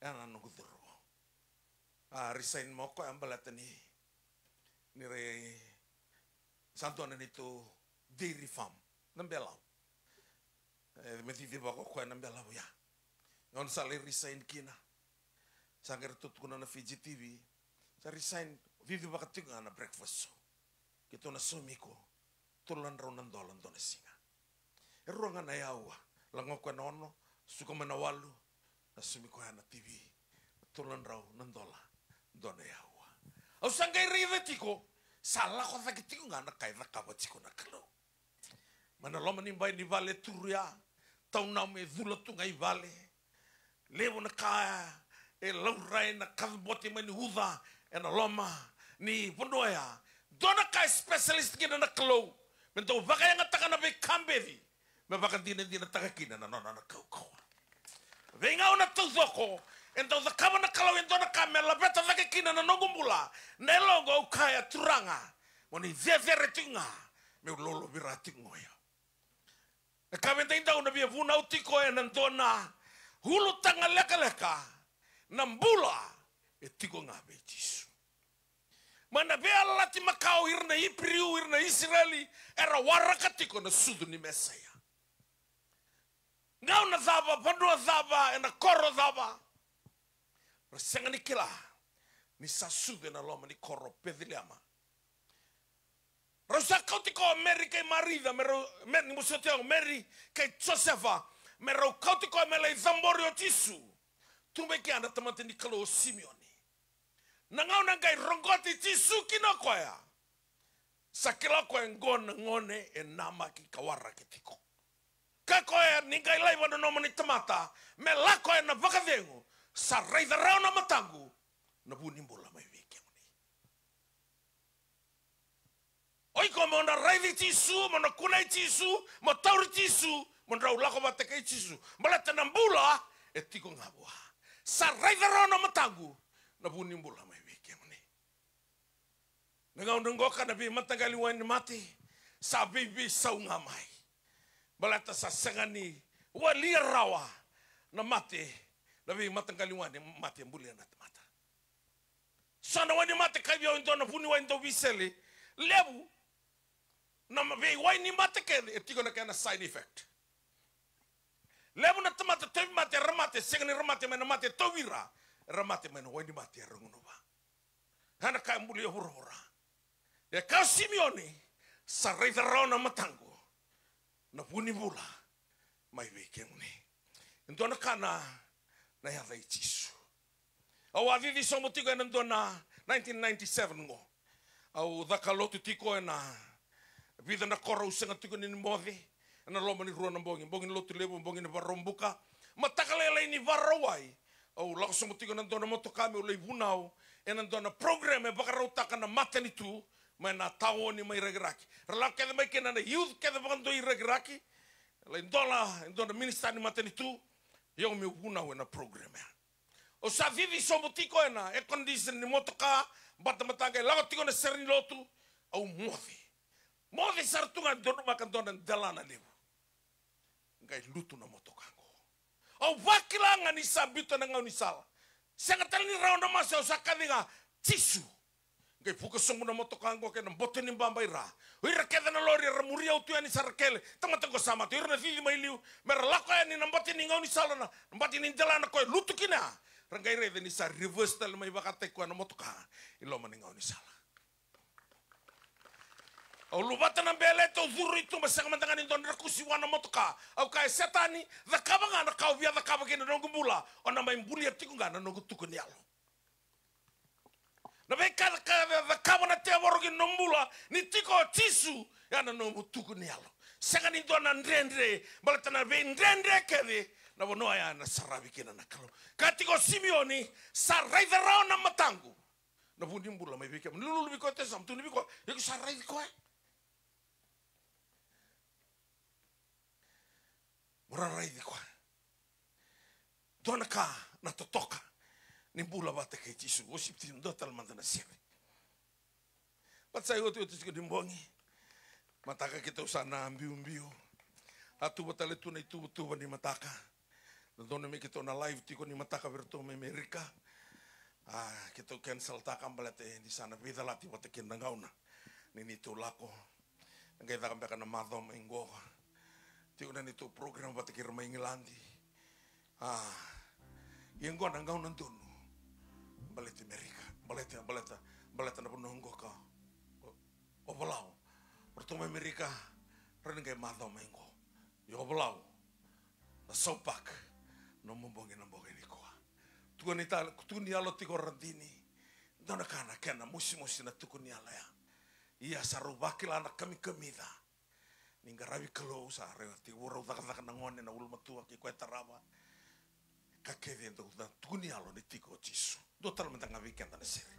ya na noqu cauravou. A resign mai o koya baleta ni, ni rai sa dua na neitou dairy farm na Belau. E, me cicivaka o koya na Belau ya. Gauna sa lai resign kina, sa qai ratou tukuna na Fiji T V, sa resign, cicivaka tiko ga na breakfast show. Keitou na saumi iko tolu na drau na dola dua na siga. E rua ga na aua, lako ga o koya na ono, suka mai na walu, na saumi koya na T V, tolu na drau na dola dua na aua. Au sa qai raica tiko, sa lako cake tiko ga na ka e cakava tiko na Kalou. Mai na loma ni bai ni vale e turu ya, taunau me cula tu ga i vale. Levu na ka e laurai na kacabote mai ni uca ena loma ni vanua ya. Dua na ka e specialist kina na Kalou, me dau vakayagataka na veika beci, me vakadinadinataka kina na nona na kaukauwa. Veigauna taucoko e dau cakava na Kalou e dua na ka me laveta cake kina na noqu bula. Na yaloqu au kaya, Turaga, mo ni cecere tiko ga, meu lolovira tiko ga o yau. Na ka vei daidau na via vunau tiko ena dua na ulutaga lekaleka, na bula e tiko ga vei Jisu. Mai na veiyalayalati makawa, ira na Iperiu, ira na Isireli, era waraka tiko na sucu ni Mesaia. Gauna cava, vanua cava, ena koro cava, ra sega ni kila ni sa sucu ena loma ni koro Peceliema. Rau sa kauti koya o Meri kei Marica, me rau, Meri, ni mosoti au, Meri kei Josefa, me rau kauti koya me lai cabori o Jisu. Tu mai kea na tamata ni Kalou o Simioni. Na gauna qai roqoti Jisu kina o koya, sa kila o koya, qo na gone e namaki ka waraki tiko. Kaya o koya, ni qai laiva na nomuni tamata me lako ena vakacegu, sa raica rawa na mataqu na vu ni bula mai vei kemuni. O iko mo na raici Jisu, mo na kunei Jisu, mo tauri Jisu, mo drau lako vata kei Jisu. Baleta na bula e tiko ga vua. Sa raica rawa na mataqu na vu ni bula mai vei kemuni. Na gauna qoka na veimataqali wainimate sa veiveisau ga mai. Baleta sa sega ni walia rawa na mate, na veimataqali wainimate e bulia na tamata. So na wainimate, kaya vei au e dua na vuniwai dau veisele, levu na ma-, veiwainimate kece e tiko na kena side effect. Levu na tamata tauvimate era mate, sega ni ra mate mai na mate e tauvi ira, era mate mai na wainimate era gunuva. Ena kaya e bulia vuravura. E kaya o Simioni, sa raica rawa na mataqu na vu ni bula mai vei kemuni. E dua na ka na, na yaca i Jisu. Au a cici sobu tiko ena dua na nineteen ninety-seven qo. Au caka lotu tiko ena vica na koro au sega tiko ni moce. Ena loma ni rua na bogi, bogi ni lotu levu, bogi ni Vakaraubuka. Mataka lailai ni Vakarauwai, au lako sobu tiko ena dua na motoka meu lai vunau ena dua na program e vakarautaka na matanitu mai na taoni mai Rakiraki. Ra lako kece mai kina na youth kece vakadua i Rakiraki. Lai dola e dua na minisita ni matanitu, o au meu vunau ena program ya. Au sa cici sobu tiko ena air condition ni motoka, batabata qai lako tiko na sere ni lotu, au moce. Moce sara tu ga, donumaka dua na delana levu. Qai lutu na motoka qo. Au vakila ga ni sa biuta na gaunisala. Sega tale ni rawa na masu, au sa kaci ga, Jisu. Qai vuka sobu na motoka qo kei na boto ni baba i ra. O ira kece na lori era muri au tu yani sa ra kele. Tamata qo sa mate, o ira na cici mai liu. Me ra lako yani na bati ni gaunisala na, na bati ni delana ko e lutu kina. Ra qai raica ni sa reverse tale mai vakataki koya na motoka i loma ni gaunisala. Au luvata na beleti, au curu i tuba, sega mada ga ni dua na drakusi vua na motoka. Au kaya, Setani, cakava ga na ka o via cakava ki na noqu bula, o na mai bulia tiko ga na noqu tuku ni yalo. Na veika ka cakava na tevoro ki na nomu bula, ni tiko o Jisu, ya na nomu tuku ni yalo. Sega ni dua na dredre, baleta na veidredre kece, na vanua ya na saravi kina na Kalou. Ka tiko o Simioni, sa raica rawa na mataqu na vu ni bula mai vei kemuni. Lululu vei koya, te sa mutu ni vei koya, iko sa raici koya. Mo ra raici koya. Dua na ka na totoka ni bula vata kei Jisu. Worship team, dua tale mada na sere. Vata sa iotioti tiko ni bogi. Mataka keitou sa na biubiu. A tuva tale tu na ituvatuva ni mataka. Dodonu me keitou na live tiko ni mataka vei ratou mai Amerika. A, keitou cancel taka baleta ni sa na veicalati vata kina na gauna ni neitou lako. Na qai caka beka na macawa mai qo. Tiko na neitou program vata kei ira mai Igiladi. A, ia qo na gauna donu. Baleti Amerika, baleta, baleta, baleta na vanua qo ka o, o Valau. O ratou mai Amerika, ra na qai macawa mai qo. Ia o Valau, na South Park, nomu bogi na bogi nikua. Tukuni tale, tukuni yalo tiko Radini. Dua na ka na kena mosimosi na tukuni yalo ya. Ia sa rau vakila na kamikamica. Ni qaravi Kalou, sa rau tekivu rau cakacaka na gone, na ulumatua kei koya e tarava. Ka kece e dau na tukuni yalo ni tiko o Jisu. Dua tale mada ga vei keda na sere.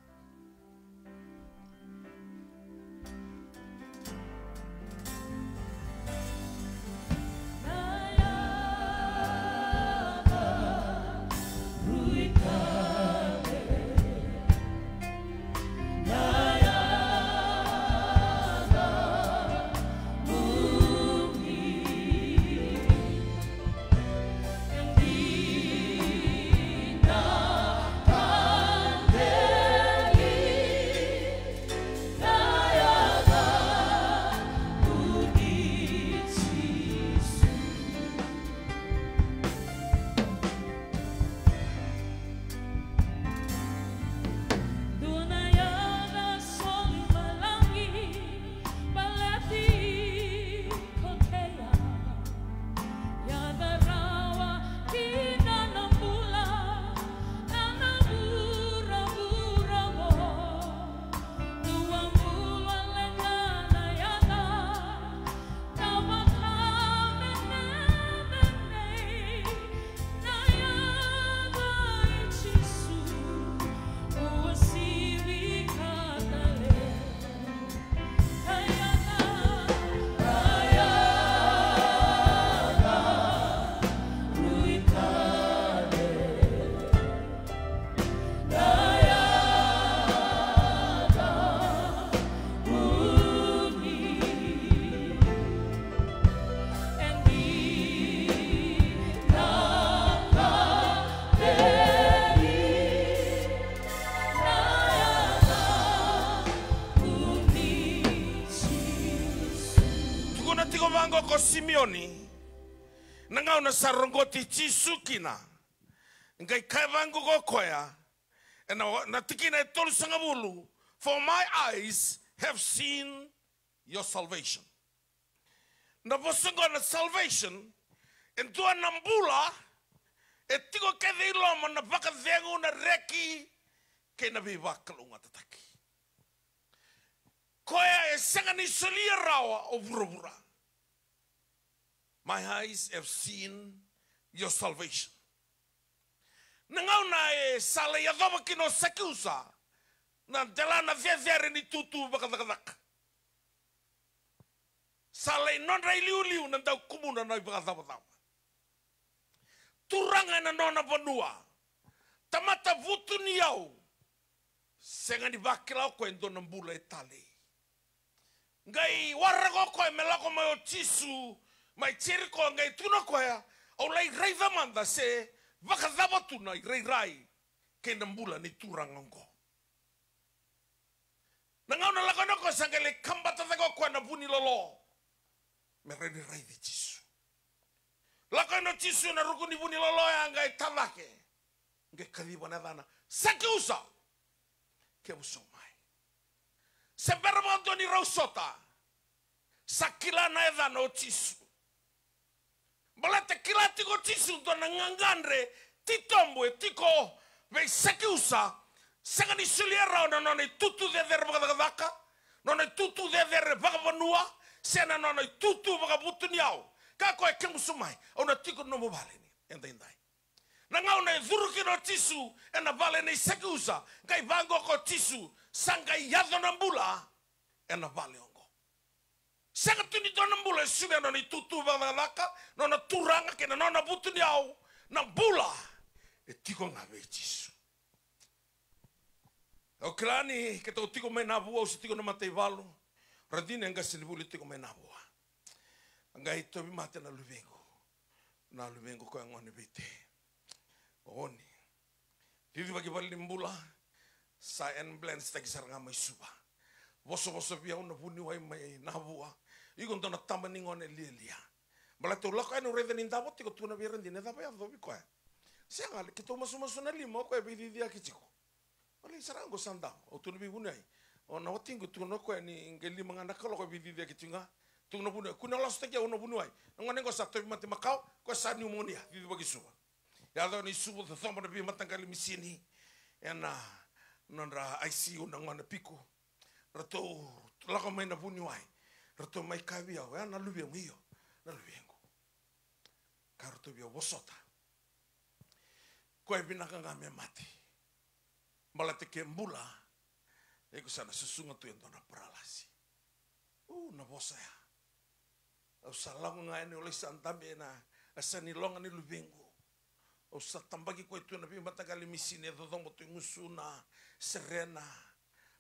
Tukuna tiko vaqo ko Simioni, na gauna sa roqoti Jisu kina. Qai kaya vaqo ko koya, ena, na tikina e tolusagavulu, "For my eyes have seen your salvation." Na vosa qo na salvation, e dua na bula, e tiko kece i loma na vakacegu, na reki, kei na veivakalougatataki. Koya e sega ni solia rawa o vuravura. My eyes have seen your salvation. Na gauna e sa lai yacova kina o Sakiusa na delana cecere ni tutu vakacakacaka. Sa lai nodra iliuliu na dau kumuna na ivakacavacava. Turaga ena nona vanua. Tamata vutuniyau. Sega ni vakila o koya e dua na bula e talei. Qai waraka o koya me lako mai o Jisu mai Jeriko, qai tukuna o koya, au lai raica mada se vakacava tu na irairai kei na bula ni turaga oqo. Na gauna lako yani o koya sa qai lai kabata cake o koya na vunilolo me rawa ni raici Jisu. Lako yani o Jisu ena ruku ni vunilolo ya, qai ta cake, qai kaciva na yacana, Sakiusa, kemusou mai. Se bera vakadua ni rau sota, sa kila na yacana o Jisu. Baleta kila tiko o Jisu dua na gagadre titobu e tiko vei Sakiusa. Sega ni solia rawa na nona itutu cecere vakacakacaka, nona itutu cecere vakavanua, se na nona itutu vakavutuniyau. Kaya o koya, kemusou mai, au na tiko ena nomu vale ni edaidai. Na gauna e curu kina o Jisu ena vale nei Sakiusa, qai vaqo o Jisu, sa qai yaco na bula ena vale oqo. Sega tu ni dua na bula e sulia na nona itutu vakacakacaka, nona turaga kei na nona vutuniyau. Na bula e tiko ga vei Jisu. Au kila ni keitou tiko mai Navua, au se tiko na mataivalu. Radini e qasenivuli tiko mai Navua. A qai tauvimate na luvequ. Na luvequ koya gone Viti. Oni. Cicivaki valenibula, sa ambulance taki sara ga mai Suva. Vosavosa vei au na vuniwai mai Navua. Iko dua na tama ni gone lialia. Baleta au lako yani, au raica ni davo tiko, tukuna vei Radini, e cava e yacovi koya? Sega, keitou masumasu na lima, o koya e veiciciyaki tiko. Baleta sara qo sa davo, au tukuna vei vuniwai. O na watiqu, tukuna o koya ni qai lima ga na kaloko e veiciciyaki tiko ga. Tukuna vuniwai, kua ni lasutaki au na vuniwai. Na gone qo sa tauvimate makawa, koya sa pneumonia, cicivaki Suva. Yaco yani i Suva, cocoba na veimataqali misini ena nodra I C U na gone Piku. Ratou lako mai na vuniwai. Ratou mai kaya vei au, ya na luvemu? Io, na luvequ. Kaya ratou vei au, vosota. Koya e vinaka ga me mate. Baleta ke bula, iko sa na susuga tu e dua na paralasi. U, na vosa ya. Au sa lako ga yani, au lai sa dabe ena yasa ni loga ni luvequ. Au sa tabaki koya tu ena veimataqali misini e cocoba tu e gusuna, serena.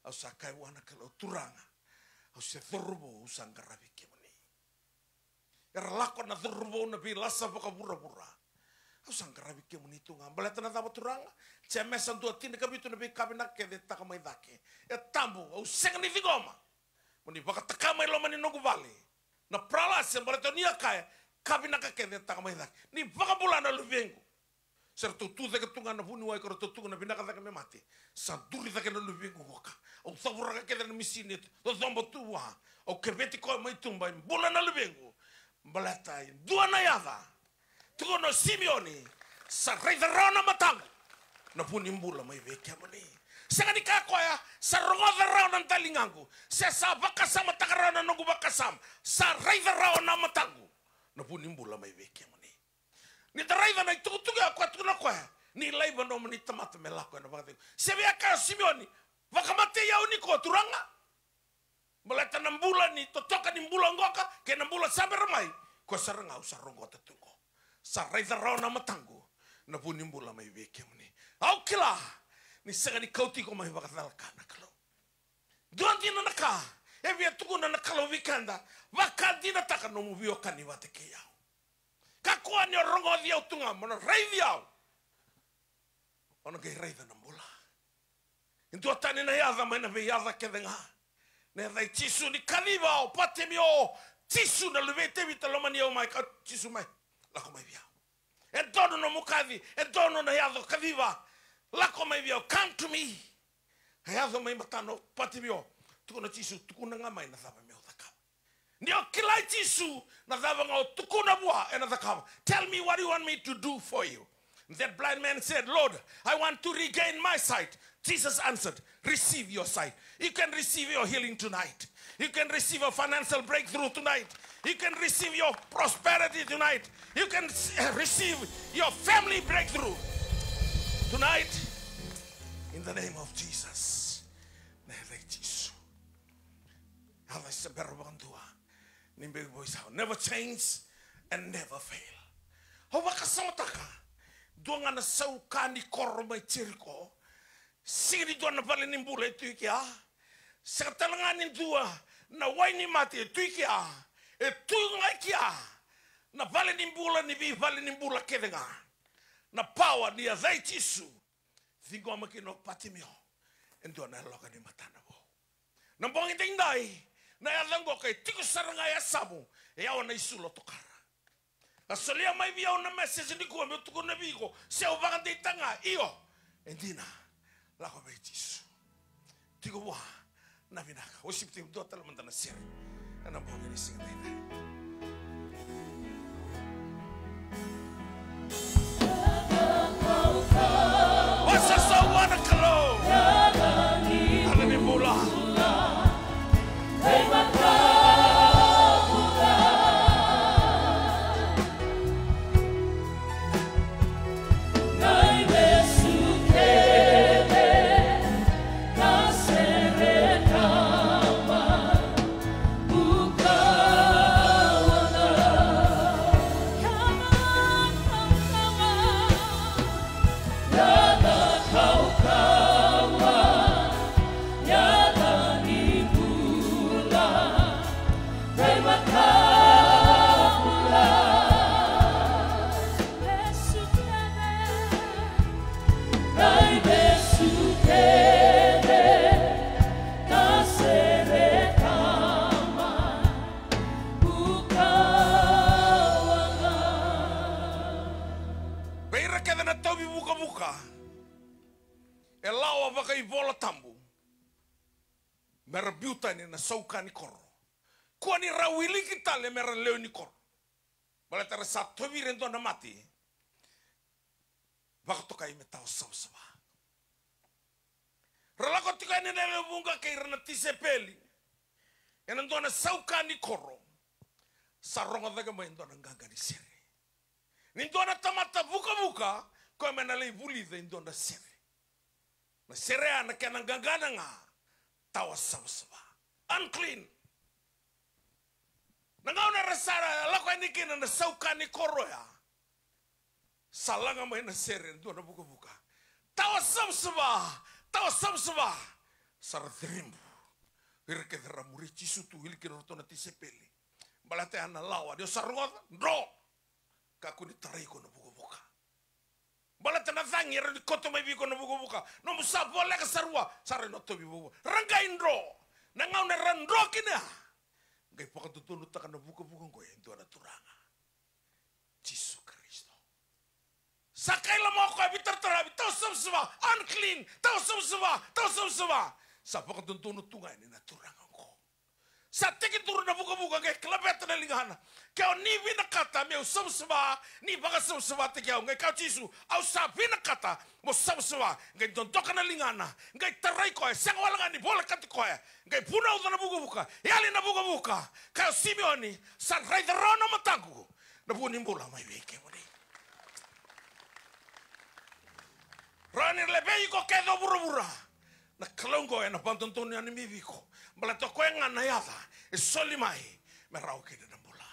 Au sa kaya vua na Kalou, Turaga, au se cauravou, au sa qaravi kemuni. Era lako na cauravou na veilasa vakavuravura. Au sa qaravi kemuni tu ga. Baleta na cava, Turaga? Jemesa dua, tinikavitu, na veika vinaka kece e taka mai cake. E tabu, au sega ni ciqoma mo ni vakataka mai loma ni noqu vale na paralasi, baleta o ni a kaya, ka vinaka kece e taka mai cake. Ni vakabula na luvequ. Se ratou tu cake tu ga na vuniwai ka ratou tukuna vinaka cake me mate, sa duri cake na luvequ qoka. Au cavuraka kece na misini e cocoba tu vua. Au keveti koya mai tuba, e bula na luvequ. Baleta e dua na yaca. Tukuna o Simioni, sa raica rawa na mataqu na vu ni bula mai vei kemuni. Sega ni kaya o koya, sa rogoca rawa na daligaqu, se sa vakasamataka rawa na noqu vakasama. Sa raica rawa na mataqu na vu ni bula mai vei kemuni. Ni da raica na itukutuku ya, o koya tukuna o koya, ni laiva nomuni tamata me lako ena vakacegu. Se via kaya o Simioni, vakamatei au nikua, Turaga. Baleta na bula ni totoka ni bula qoka kei na bula sa bera mai, koya sara ga au sa roqota tu qo. Sa raica rawa na mataqu na vu ni bula mai vei kemuni. Au kila ni sega ni kauti iko mai vakacalaka na Kalou. Dua dina na ka e via tukuna na Kalou vei keda, vakadinataka nomu veiwekani vata kei au. Kakua ni o rogoci au tu ga, mo na raici au. O na qai raica na bula. E dua tani na yaca mai na veiyaca kece ga. Na yaca i Jisu. Ni kaciva o Patimio, Jisu na luve i Tevita, lomani au mai, kaya o Jisu mai, lako mai vei au. E donu nomu kaci, e donu na yaco, kaciva, lako mai vei au, come to me. A yaco mai matana o Patimio, tukuna o Jisu, tukuna ga mai na cava meu cakava. Ni o kila i Jisu, na cava ga o tukuna vua ena cakava. Tell me what you want me to do for you. That blind man said, Lord, I want to regain my sight. Jesus answered, receive your sight. You can receive your healing tonight. You can receive a financial breakthrough tonight. You can receive your prosperity tonight. You can s- receive your family breakthrough tonight. In the name of Jesus. Na yaca i Jisu. Yaca e se bera vakadua ni bau veisau. Never change and never fail. Au vakasamataka Dua ga na sau ka ni koro mai Jeriko. Sega ni dua na vale ni bula e tu i kea. Sega tale ga ni dua na wai ni mate e tu i kea. E tu ga i kea na vale ni bula ni veivale ni bula kece ga. Na pawa ni yaca i Jisu. Ciqoma kina o Patimio e dua na yaloka ni matana vou. Na bogi daidai, na yaca oqo ka e tiko sara ga e yasamu, e yawa na isulu o tokara. A solia mai vei au na message nikua meu tukuna vei iko, se au vakadeitaka ga, io, e dina, lako vei Jisu. Tiko vua na vinaka. Worship team, dua tale mada na sere ena bogi ni siga daidai. Vakasausau vua na Kalou. Yaca ni bula. Vei ira kece na tauvi vukavuka, e lawa vakaivolatabu me ra biu tani na sau ka ni koro. Kua ni ra wiliki tale me ra lewe ni koro. Baleta ra sa tauvi ira e dua na mate vakatokai me tawa savasava. Ra lako tiko yani na lewe vuqa kei ira na tisaipeli ena dua na sau ka ni koro. Sa rogo cake mai e dua na qaqa ni sere. Ni dua na tamata vukavuka, koya me na lai vulica e dua na sere. Na sere ya na kena qaqana ga, tawa savasava. Unclean. Na gauna era sa lako yani kina na sau ka ni koro ya, sa laga mai na sere e dua na vukavuka. Tawa savasava, tawa savasava. Sa ra ciribu. Ira kece ra muri Jisu tu, wili kina ratou na tisaipeli. Baleta ya na lawa, ni o sa rogoca, dro. Kakua ni tarai iko na vukavuka. Baleta na cagi e rawa ni koto mai vei iko na vukavuka. Nomu sa voleka sara vua, sa rawa ni o tauvi vukavuka. Ra qai dro. Na gauna era dro kina ya, qai vakadodonutaka na vukavuka oqo e dua na Turaga, Jisu Karisito. Sa kaila mai o koya, veitarataravi, tawa savasava, unclean, tawa savasava, tawa savasava. Sa vakadodonu tu ga yani na Turaga oqo. Sa tekiduru na vukavuka, qai kalaveta na ligana. Ke o ni vinakata meu savasava, ni vakasavasavataki au. Qai kaya o Jisu, au sa vinakata mo savasava. Qai dodoka na ligana, qai tarai koya, sega wale ga ni volekati koya. Qai vunauca na vukavuka, yali na vukavuka. Kaya o Simioni, sa raica rawa na mataqu na vu ni bula mai vei kemuni. Rawa ni levei iko kece o vuravura. Na Kalou oqo ena vakadodonu yani mai vei iko. Baleta o koya ga na yaca e soli mai me rawa kina na bula.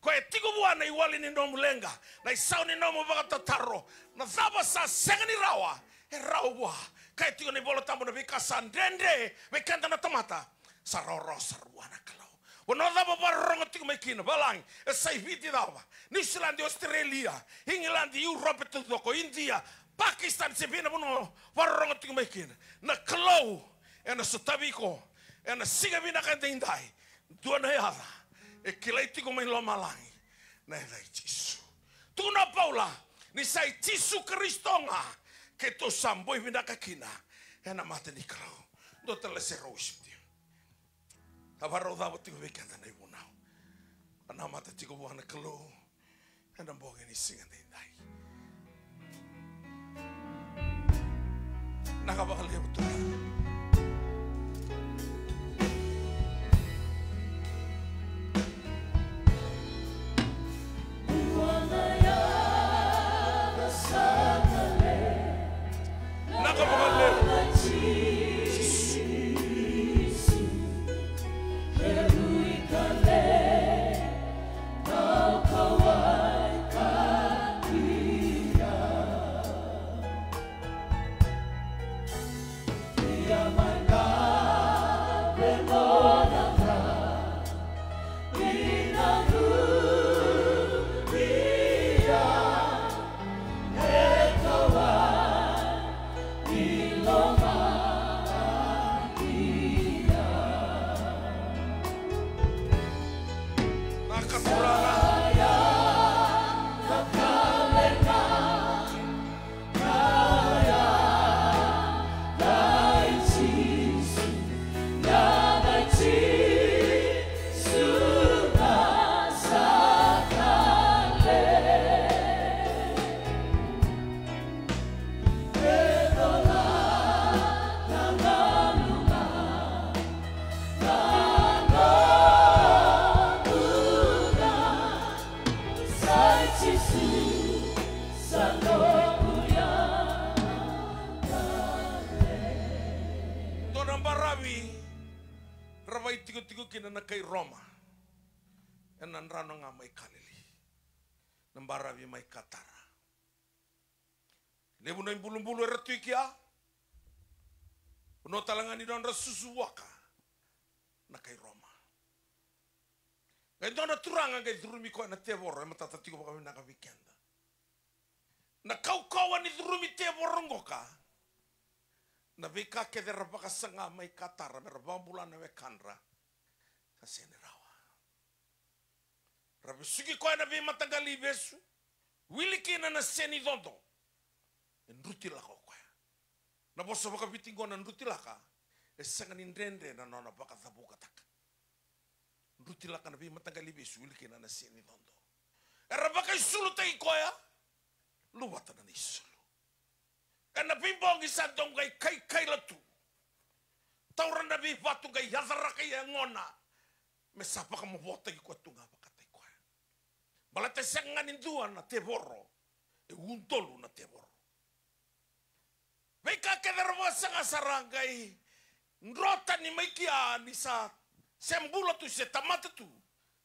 Koya e tiko vua na iwali ni nomu leqa, na isau ni nomu vakatataro. Na cava sa sega ni rawa, e rawa vua. Kaya tiko na iVola Tabu, na veika sa dredre vei keda na tamata, sa rawarawa sara vua na Kalou. Vanua cava o vakarorogo tiko mai kina, valagi, e sa i Viti cava, Niusiladi, Ositerelia, Igiladi, Iurope taucoko, Idia, Pakistan, se vei na vanua o vakarorogo tiko mai kina, na Kalou ena sotavi iko ena siga vinaka edaidai. Dua na yaca e kilai tiko mai lomalagi, na yaca i Jisu. Tukuna o Paula ni sa i Jisu Karisito ga keitou sa boi vinaka kina ena mata ni Kalou. Dua tale na sere, worship team. A vakarau cava tiko vei keda na ivunau. A namata tiko vua na Kalou ena bogi ni siga daidai. Vinaka vakalevu tu. Vinaka vakalevu. Tikotiko kina na kai Roma ena drano ga mai Kalili, na baravi mai Katara. Levu na ibulubulu era tu i kea. Vanua tale ga ni nodra susu vuaka na kai Roma. Qai dua na turaga qai curumi koya na tevoro, e matata tiko vakavinaka vei keda. Na kaukauwa ni curumi tevoro qoka, na veika kece era vakasaga mai Katara mera vakabula na wekadra, sa sega ni rawa. Ra vesuki koya na veimataqali ivesu, wili kina na senicodo. E druti lako o koya. Na vosa vakaviti qo na druti laka, e sega ni dredre na nona vakacavukataka. Druti laka na veimataqali ivesu, wili kina na senicodo. Era vakaisulutaki koya, luvata na isulu. Ena veibogi sa dau qai kaikaila tu. Taura na veivatu qai yacaraka i yagona. Me sa vakamavotaki koya tu ga vakataki koya. Baleta e sega ga ni dua na tevoro. E udolu na tevoro. Veika kece era vakasaga sa ra qai dro tani mai kea ni sa se bula tu se tamata tu.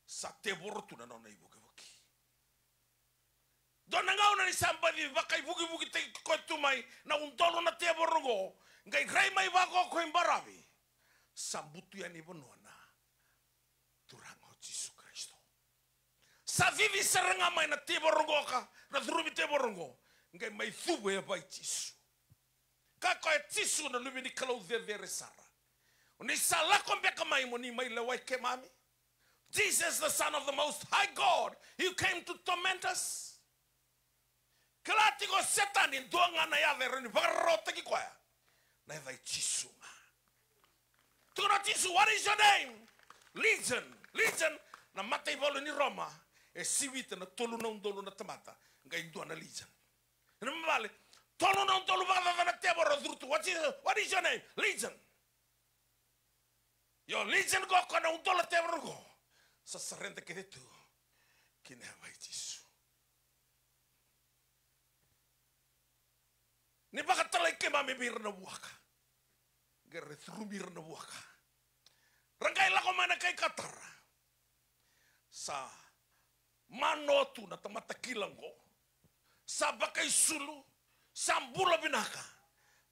Sa tevoro tu na nona ivukivuki. Dua na gauna ni sa baci vakaivukivukitaki koya tu mai na udolu na tevoro oqo, qai rai mai vaka o koya i baravi. Sa butu yani i vanua na Turaga o Jisu Karisito. Sa cici sara ga mai na tevoro oqo ka, na curumi tevoro oqo, qai mai cuva e yavai Jisu. Kaya o koya, Jisu na Luve ni Kalou cecere sara, o ni sa lako beka mai mo ni mai lewai keimami? Jesus, the Son of the Most High God, you came to torment us? Kila tiko o Setani, dua ga na yaca e rawa ni vakararawataki koya, na yaca i Jisu ga. Tukuna o Jisu, what is your name? Legion. Legion, na mataivalu ni Roma, e sivita na tolu na udolu na tamata, qai dua na legion. Ena vale, tolu na udolu vakacaca na tevoro, curu tu. What is, what is your name? Legion. Io, legion qo, ko na udolu na tevoro qo, sa surrender kece tu ki na yavai Jisu. Ni vakatalai keimami vei ira na vuaka, qai ra curumi ira na vuaka. Ra qai lako mai na kai Katara. Sa manoa tu na tamata kila qo. Sa vakaisulu, sa bula vinaka.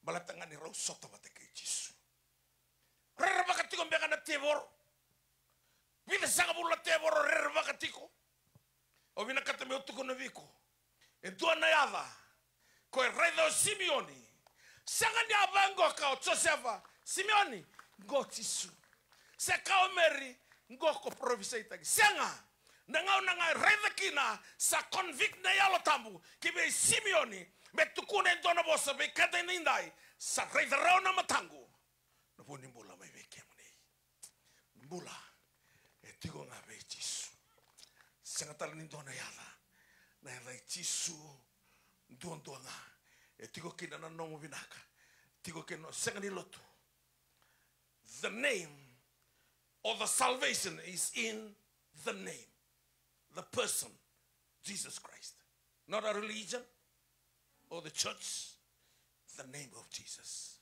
Baleta ga ni rau sota vata kei Jisu. Rerevaka tiko beka na tevoro. Vica sagavulu na tevoro rerevaka tiko. Au vinakata meu tukuna vei iko, e dua na yaca ko e raica o Simioni. Sega ni a vaqo ka o Josefa, Simioni, qo Jisu. Se ka o Meri, qo ko parofisaitaki. Sega. Na gauna ga e raica kina, sa convict na Yalo Tabu ki vei Simioni me tukuna e dua na vosa vei keda edaidai, sa raica rawa na mataqu na vu ni bula mai vei kemuni. Bula e tiko ga vei Jisu. Sega tale ni dua na yaca. Na yaca i Jisu duadua ga. E tiko kina na nomu vinaka. Tiko kina, sega ni lotu. The name of the salvation is in the name, the person, Jesus Christ. Not a religion or the church, the name of Jesus.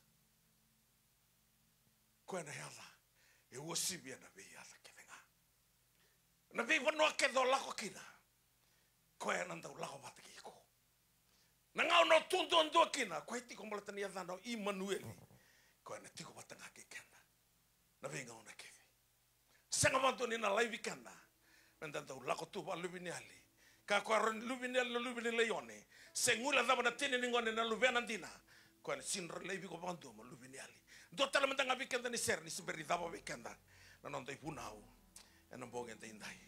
Koya na yaca e uasivia na veiyaca kece ga. Na veivanua kece o lako kina, koya na dau lako vata kei iko. Na gauna o tu duadua kina, koya e tiko baleta na yacana o Imanueli. Koya na tiko vata ga kei keda na veigauna kece. Sega vakadua ni na laivi keda meda dau lako tu vakaluveniyali. Ka koya rau ni luveniyali na luve ni laione. Se guilecava na tini ni gone na luvena dina, koya na sega ni rau laivi iko vakadua mo luveniyali. Dua tale mada ga vei keda ni sere ni se bera ni cava vei keda na noda ivunau ena bogi edaidai.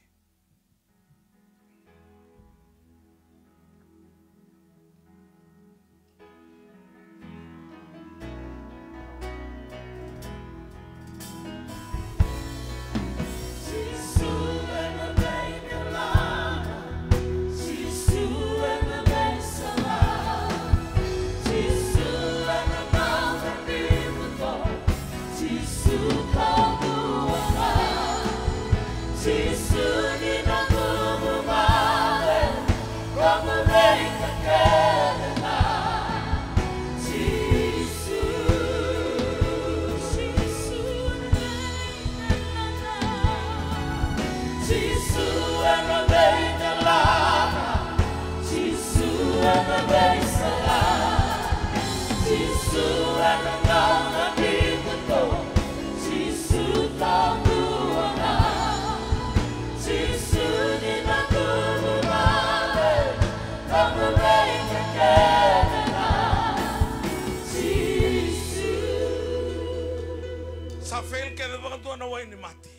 Sa fail kece vakadua na wai ni mate.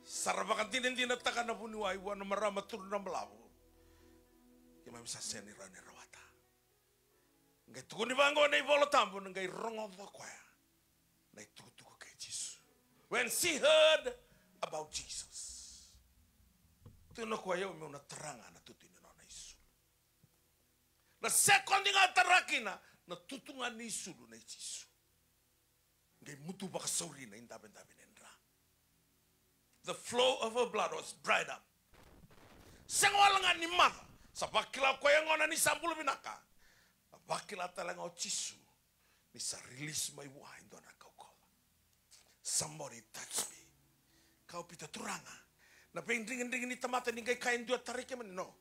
Sa ra vakadinadinataka na vuniwai vua na marama turu na balavu. Keimami sa sega ni rawa ni rawata. Qai tukuni vaqo na iVola Tabu, na qai rogoca o koya na itukutuku kei Jisu. When she heard about Jesus. Tukuna o koya, au meu na tara ga na tutu ni nona isulu. Na sekodi ga tara kina, na tutu ga ni isulu nei Jisu. Qai mutu vakasauri na idavedave ni dra. The flow of her blood was dried up. Sega wale ga ni maca. Sa vakila o koya gona ni sa bula vinaka. A vakila tale ga o Jisu ni sa release mai vua e dua na kaukauwa. Somebody touch me. Kau pita turaga. Na veidrigidrigi ni tamata ni qai kaya e dua tarai kemuni, no.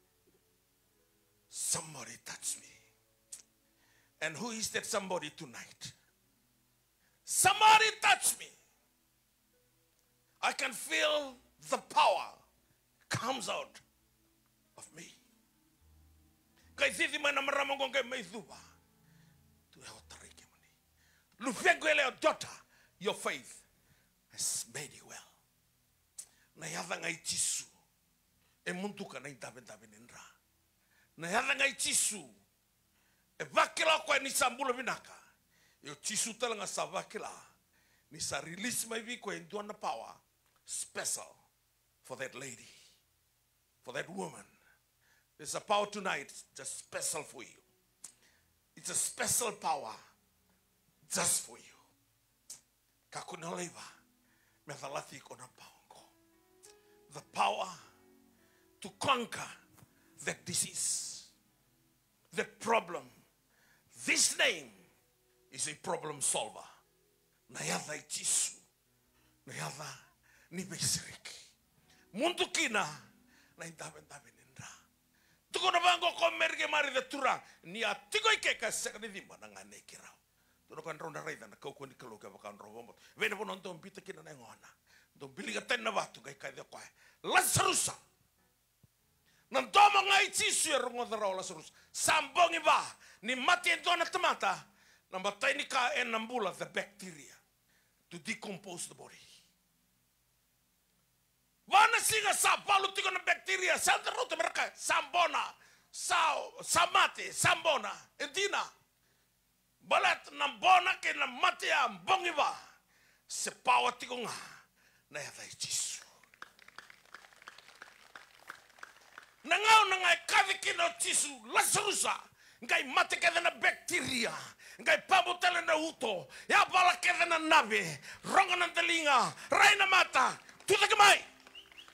Somebody touch me. And who is that somebody tonight? Somebody touch me. I can feel the power comes out of me. Qai cici mai na marama qo qai mai cuva. Tu e o tarai kemuni. Luvequ yalewa, daughter, your faith has made you well. Na yaca ga i Jisu e muduka na idavedave ni dra. Na yaca ga i Jisu e vakila o koya ni sa bula vinaka. Io, Jisu tale ga sa vakila ni sa release mai vei koya e dua na power special for that lady, for that woman. There's a power tonight just special for you. It's a special power just for you. Kakua ni o laiva me calati iko na power qo. The power to conquer that disease, that problem. This name is a problem solver. Na yaca i Jisu, na yaca ni veisereki. Mudu kina na idavedave ni dra. Tukuna vaqo ko Meri kei Marica, Turaga, ni a tiko i ke ka sega ni ciba na gane i keirau. Tukuna ko, drau na raica na kaukauwa ni Kalou kevaka drau vakabauta. Vei na vanua dau biuta kina na yagona, dau biliga tani na vatu, qai kaci o koya, Lasarusa. Na domo ga i Jisu e rogoca rawa o Lasarusa. Sa bogi va ni mate e dua na tamata, na matai ni ka ena bula, the bacteria, to decompose the body. Va na siga sa valu tiko na bacteria, sa da rauta me ra kaya sa bona, sa, sa mate, sa bona. E dina. Baleta na bona kei na mate ya bogi va, se pawa tiko ga na yaca i Jisu. Na gauna ga e kaci kina o Jisu, Lasarusa, qai mate kece na bacteria, qai pabu tale na uto, yavala kece na nave, rogo na daliga, rai na mata, tucake mai.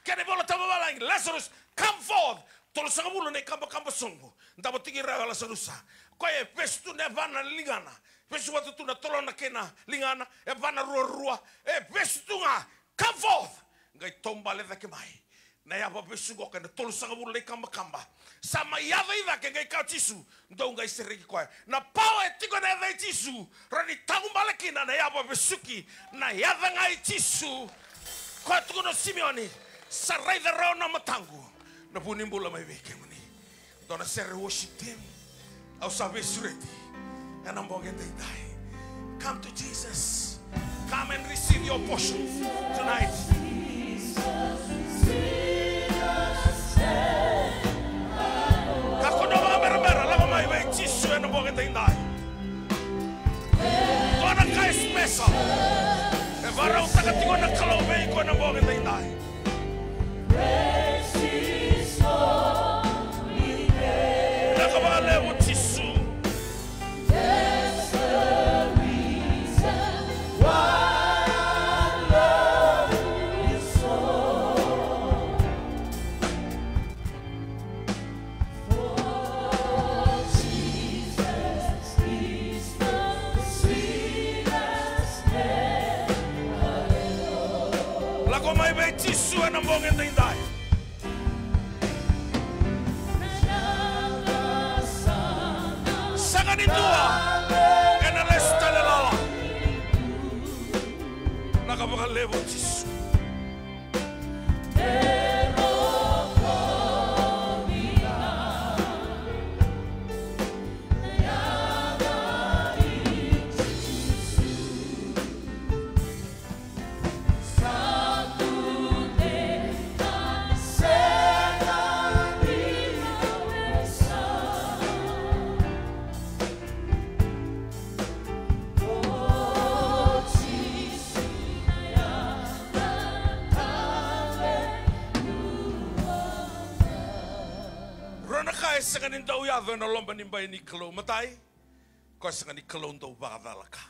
Kena iVola Tabu vavalagi, Lazarus, come forth. Tolusagavulu na ikabakaba soqo. Davo tiko i ra o Lasarusa. Koya e vesu tu na yavana, na ligana. Vesu vata tu na tolona kei na ligana. Yavana ruarua. E vesu tu ga. Come forth. Qai taubale cake mai na yava vesu qo kei na tolusagavulu na ikabakaba. Sa mai yaco i cake, qai kaya o Jisu, dou qai sereki koya. Na pawa e tiko ena yaca i Jisu, rawa ni taubale kina na yava vesuki, na yaca ga i Jisu. Koya tukuna o Simioni, sa raica rawa na mataqu na vu ni bula mai vei kemuni. Dua na sere worship team. Au sa veisureti ena bogi edaidai. Come to Jesus. Come and receive your portion tonight. Kakua ni o vakaberabera, lako mai vei Jisu ena bogi edaidai. Dua na ka e special e vakarautaka tiko na Kalou vei iko ena bogi edaidai. Vinaka vakalevu Jisu. Lako mai vei Jisu ena bogi edaidai. Ni dua ena lesu tale lala. Vinaka vakalevu Jisu. Rua na ka e sega ni dau yaco ena loma ni bai ni Kalou. Matai, ko e sega ni Kalou dau vakacalaka.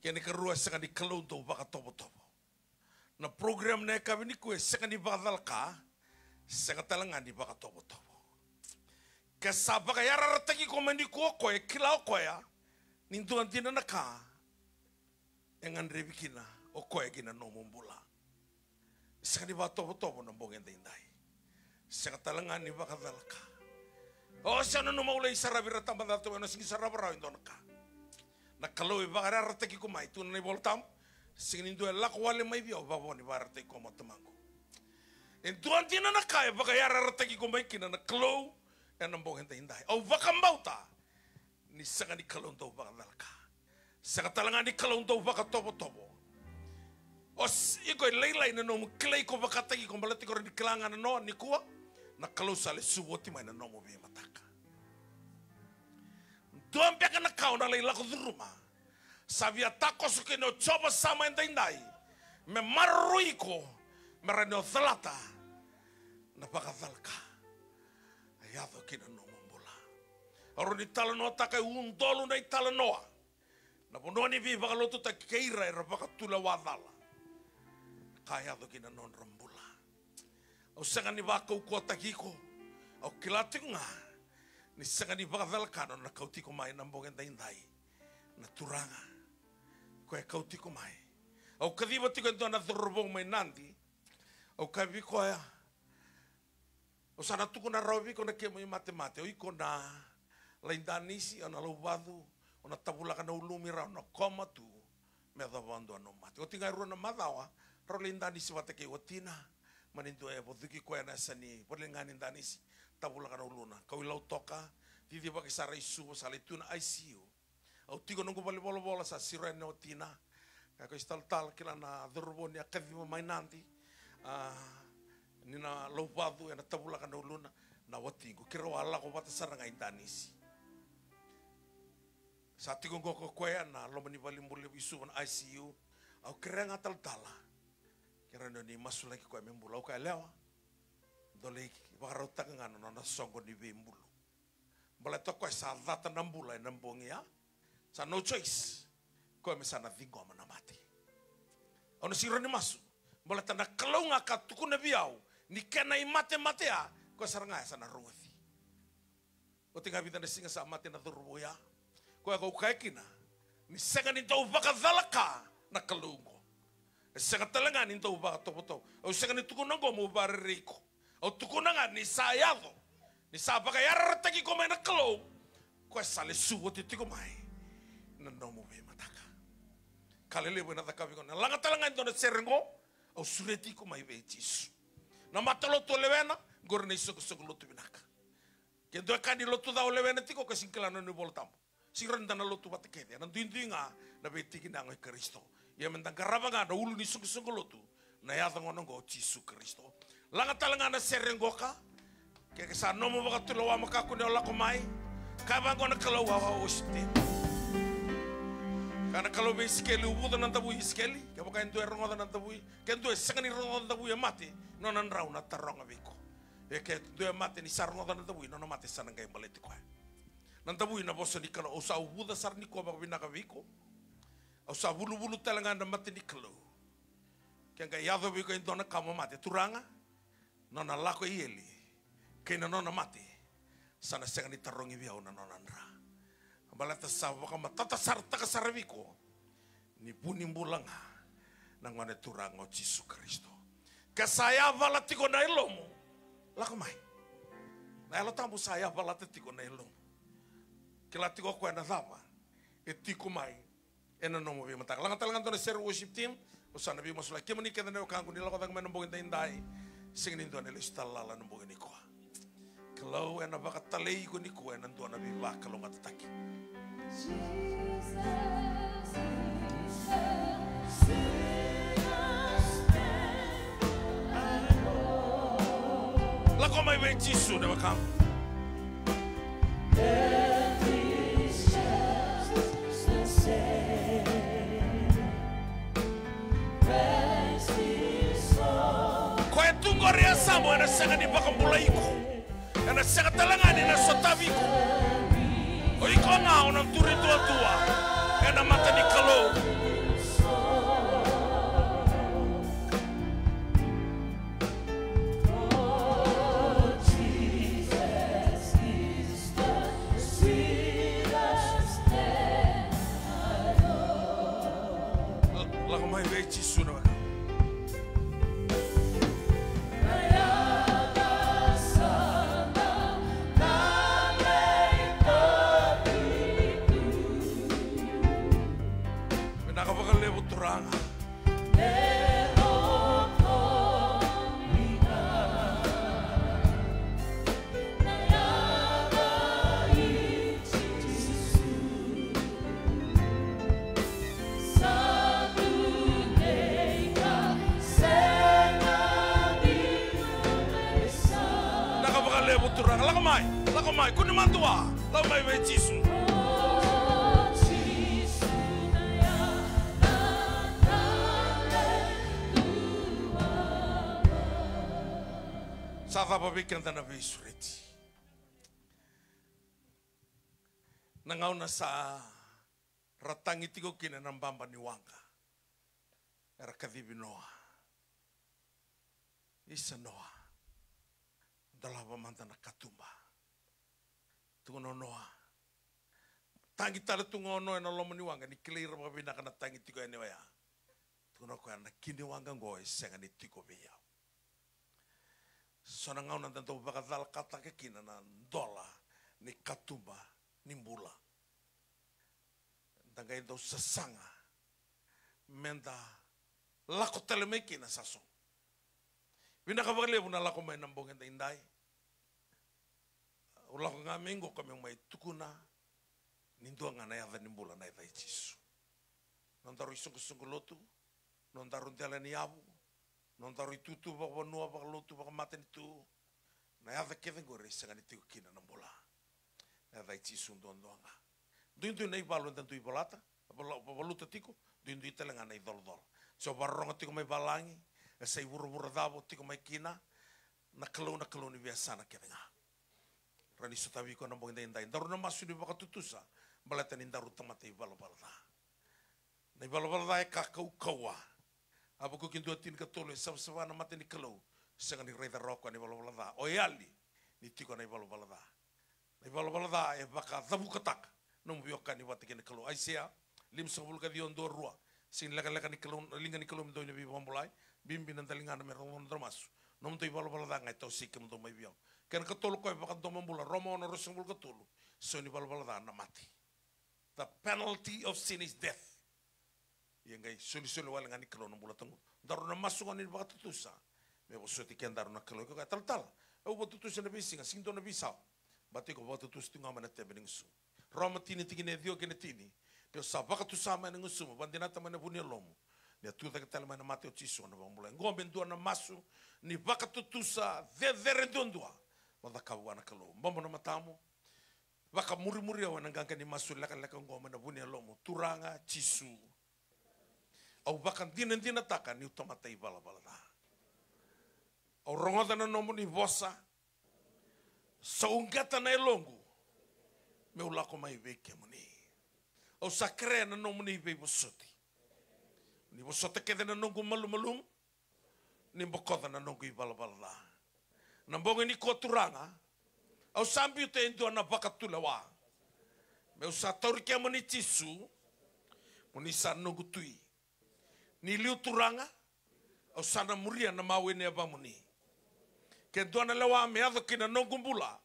Kena ikarua, e sega ni Kalou dau vakatovotovo. Na program na yakavi nikua e sega ni vakacalaka, sega tale ga ni vakatovotovo. Ke sa vakayarayarataki iko mai nikua o koya, e kila o koya ni dua dina na ka e gadrevi kina o koya ki na nomu bula. Sega ni vakatovotovo na bogi edaidai. Sega tale ga ni vakacalaka. O, se nanuma au lai saravi ira tabacakacaka, au na sega ni sarava rawa e dua na ka. Na Kalou e vakayarayarataki iko mai, tukuna na iVola Tabu. Sega ni dua e lako wale mai vei au vakavo ni vakayarayarataki koya mai o Tamaqu. E dua dina na ka e vakayarayarataki iko mai kina na Kalou ena bogi edaidai. Au vakabauta ni sega ni Kalou dau vakacalaka. Sega tale ga ni Kalou dau vakatovotovo. O s-, iko e lailai na nomu kilai iko vakataki iko, baleta iko rawa ni kila ga na noa nikua, na Kalou sa lesuva oti mai na nomu veimataka. Dua beka na ka o na lai lako curuma. Sa via takoso kina o Jiova Sama edaidai me maroroi iko, me rawa ni o calata na vakacalaka e yaco ki na nomu bula. Au rawa ni talanoataka e udolu na italanoa na vanua ni veivakalotutaki kei ira era vakatulewa cala. Ka yaco ki na nodra bula. Au sega ni vakaukauwataki iko. Au kila tiko ga ni sega ni vakacalaka na nona kauti iko mai na bogi edaidai na Turaga. Koya e kauti iko mai. Au kaciva tiko e dua na cauravou mai Nadi. Au kaya vei koya, au sa na tukuna rawa vei iko na kemu imatemate. O iko na lai danisi, o na lauvacu, o na tavulaka na ulumu, rau na koma tu me yacova dua na nomu mate. Oti ga e rua na macawa, rau lai danisi vata kei watina. Mani dua e vacuki koya na yasa ni vale ga ni danisi, tavulaka na uluna. Kau i Lautoka, cicivaki sara i Suva, sa lai tu na I C U. Au tiko noqu valenivolavola, sa siro yani na watina. Kaya ko isi talatala, kila na cauravou ni a kaciva mai Nadi, a, ni na lauvacu, ena tavulaka na uluna, na watiqu. Keirau a lako vata sara ga i danisi. Sa tiko qo ko koya na loma ni valenibula levu i Suva na I C U. Au kerea ga talatala, kerea ni o ni masulaki koya me bula. Au kaya, yalewa, dou lai vakarautaka ga na nona soqo ni veibulu. Baleta o koya sa cata na bula ena bogi ya. Sa no choice. Koya me sa na ciqoma na mate. Au na siro ni masu. Baleta na Kalou ga ka tukuna vei au ni kena imatemate ya, koya sara ga ya sa na rogoci. Oti ga vica na siga sa mate na cauravou ya. Koya kau kaya kina ni sega ni dau vakacalaka na Kalou oqo. E sega tale ga ni dau vakatovotovo. Au sega ni tukuna oqo meu vakarerei iko. Au tukuna ga ni sa yaco, ni sa vakayarayarataki iko mai na Kalou, koya sa lesuva oti tiko mai na nomu veimataka. Ka lelevu ena cakavi iko na laga tale ga e dua na sere oqo, au sureti iko mai vei Jisu. Na matalotu o lewena, qori na isoqosoqo lotu vinaka. Ke dua e kaya ni lotu ca o lewena tiko, koya sega ni kila na nona iVola Tabu. Sega ni rawa ni da na lotu vata kece, ena duidui ga na veitiki ni yago i Karisito. Ia meda qarava ga na ulu ni soqosoqo lotu, na yaca gona oqo o Jisu Karisito. Laga tale ga na sere qoka. Ke, ke sa nomu vakatulewa, mo kakua ni o lako mai. Kaya vaqo na Kalou, au a worship team. Kaya na Kalou vei Isikeli, uvuca na davui Isikeli. Kevaka e dua e rogoca na davui, ke dua e sega ni rogoca na davui e mate, nona drau na taroga vei iko. Ia ke dua e mate ni sa rogoca na davui, nona mate sa na qai baleti koya. Na davui na vosa ni Kalou, au sa uvuca sara nikua vakavinaka vei iko. Au sa vuluvulu tale ga na mata ni Kalou. Ke qai yaco vei iko e dua na ka mo mate, Turaga, nona lako i eli kei na nona mate, sa na sega ni tarogi vei au na nona dra. Baleta sa vakamatatataka sara vei iko ni vu ni bula ga na Gone Turaga o Jisu Karisito. Ke sa yavala tiko na yalomu, lako mai. Na Yalo Tabu sa yavalata tiko na yalomu. Kila tiko o koya na cava e tiko mai ena nomu veimataka. Laga tale ga dua na sere worship team. Au sa na veimasulaki kemuni kece na wekaqu ni lako cake mai na bogi daidai. Sega ni dua na lesu tale lala na bogi nikua. Kalou ena vakatalai iko nikua ena dua na veivakalougatataki. Lako mai vei Jisu na wekaqu. Koya tu qori e yasamu ena sega ni vakabulai iko. Ena sega tale ga ni na sotavi iko. O iko ga o na duri duadua ena mata ni Kalou. Lako mai vei Jisu na wekaqu. Vinaka vakalevu Turaga. Vinaka vakalevu Turaga. Lako mai, lako mai, kua ni madua. Lako mai vei Jisu. Sa cava vei keda na veisureti? Na gauna sa ra tagi tiko kina na baba ni waqa, era kacivi Noa. Isa Noa, dolava mada na katuba. Tukuna o Noa. Tagi tale tu ga o Noa ena loma ni waqa, ni kilai ira vakavinaka na tagi tiko yani oya. Tukuna o koya, na kini waqa oqo e sega ni tiko vei au. So na gauna da dau vakacalakataka kina na dola ni katuba ni bula. Da qai dau sasaga meda lako tale mai kina sa so. Vinaka vakalevu na lako mai na bogi daidai. Au lako ga mai qo ka meu mai tukuna ni dua ga na yaca ni bula, na yaca i Jisu. Nodaru isoqosoqo lotu, nodaru dela ni yavu, nodaru itutu vakavanua, vakalotu, vakamatanitu, na yaca kece qori e sega ni tiko kina na bula. Na yaca i Jisu duadua ga. Duidui na ivalu eda dui valata, vala-, valuta tiko, duidui tale ga na icolacola. Se o vakarorogo tiko mai valagi, e sa ivuravura cava o tiko mai kina, na Kalou, na Kalou ni veiyasana kece ga. Rawa ni sotavi iko na bogi daidai. Daru na masu ni vakatutusa, baleta ni daru tamata ivalavala ca. Na ivalavala ca e ka kaukauwa. Habakuki dua tinikatolu, e savasava na mata ni Kalou, sega ni raica rawa o koya na ivalavala ca. O yali ni tiko na ivalavala ca. Na ivalavala ca e vakacavukataka nomu veiwekani vata kei na Kalou. Aisea limasagavulu ka ciwa, dua, rua. Sega ni lekaleka ni Kalou, na liga ni Kalou me dau ina veivakabulai. Bibi na daligana me rogoca na masu. Nomudou ivalavala ca ga e tausei kemudou mai vei au. Kena katolu, koya e vakadomobula. Roma ono, ruasagavulu ka tolu. So ni valavala ca na mate. The penalty of sin is death. Ia qai solisoli wale ga ni Kalou na bula tawamudu. Daru na masu gona ni vakatutusa me vosoti kedaru na Kalou. Iko kaya, talatala, au vakatutusa na veisiga, sega ni dua na veisau. Baleta iko vakatutusa tiko ga mai na tebe ni gusumu. Roma tini, tikina e ciwa kei na tini. Ke o sa vakatusa mai na gusumu, vakadinata mai na vu ni yalomu, ni a tu cake tale mai na mate o Jisu, o na vakabulai. Qo me dua na masu ni vakatutusa cecere duadua. Mo cakava vua na Kalou. Bobo na matamu. Vakamurimuri au ena qaqa ni masu lekaleka oqo mai na vu ni yalomu. Turaga Jisu, au vakadinadinataka niu tamata ivalavala ca. Au rogoca na nomuni vosa. Sa uqeta na yaloqu meu lako mai vei kemuni. Au sa kerea na nomuni veivosoti. Ni vosota kece na noqu malumalumu. Ni bokoca na noqu ivalavala ca. Na bogi nikua Turaga, au sa biuta e dua na vakatulewa. Meu sa tauri kemuni Jisu, mo ni sa noqu tui. Ni liu Turaga, au sa na muria na mawe ni yavamuni. Ke dua na lewa me yaco ki na noqu bula,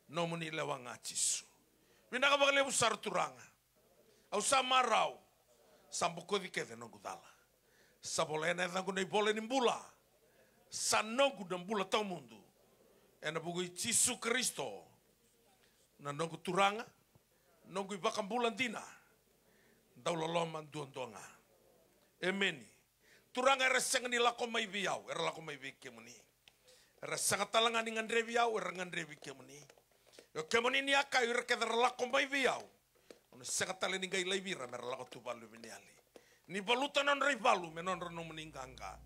nomuni lewa ga Jisu. Vinaka vakalevu sara Turaga. Au sa marau. Sa bokoci kece noqu cala. Sa volai ena yacaqu na ivola ni bula. Sa noqu na bula tawamudu. Ena vuku i Jisu Karisito. Na noqu Turaga. Noqu iVakabula dina. Dau loloma duadua ga. Emeni. Turaga era sega ni lako mai vei au, era lako mai vei kemuni. Era sega tale ga ni gadrevi au, era gadrevi kemuni. Io kemuni ni a kaya, ira kece era lako mai vei au. Au na sega tale ni qai laivi ira me ra lako tu valuveniyali. Ni valuta nodra ivalu me nodra nomuni qaqa.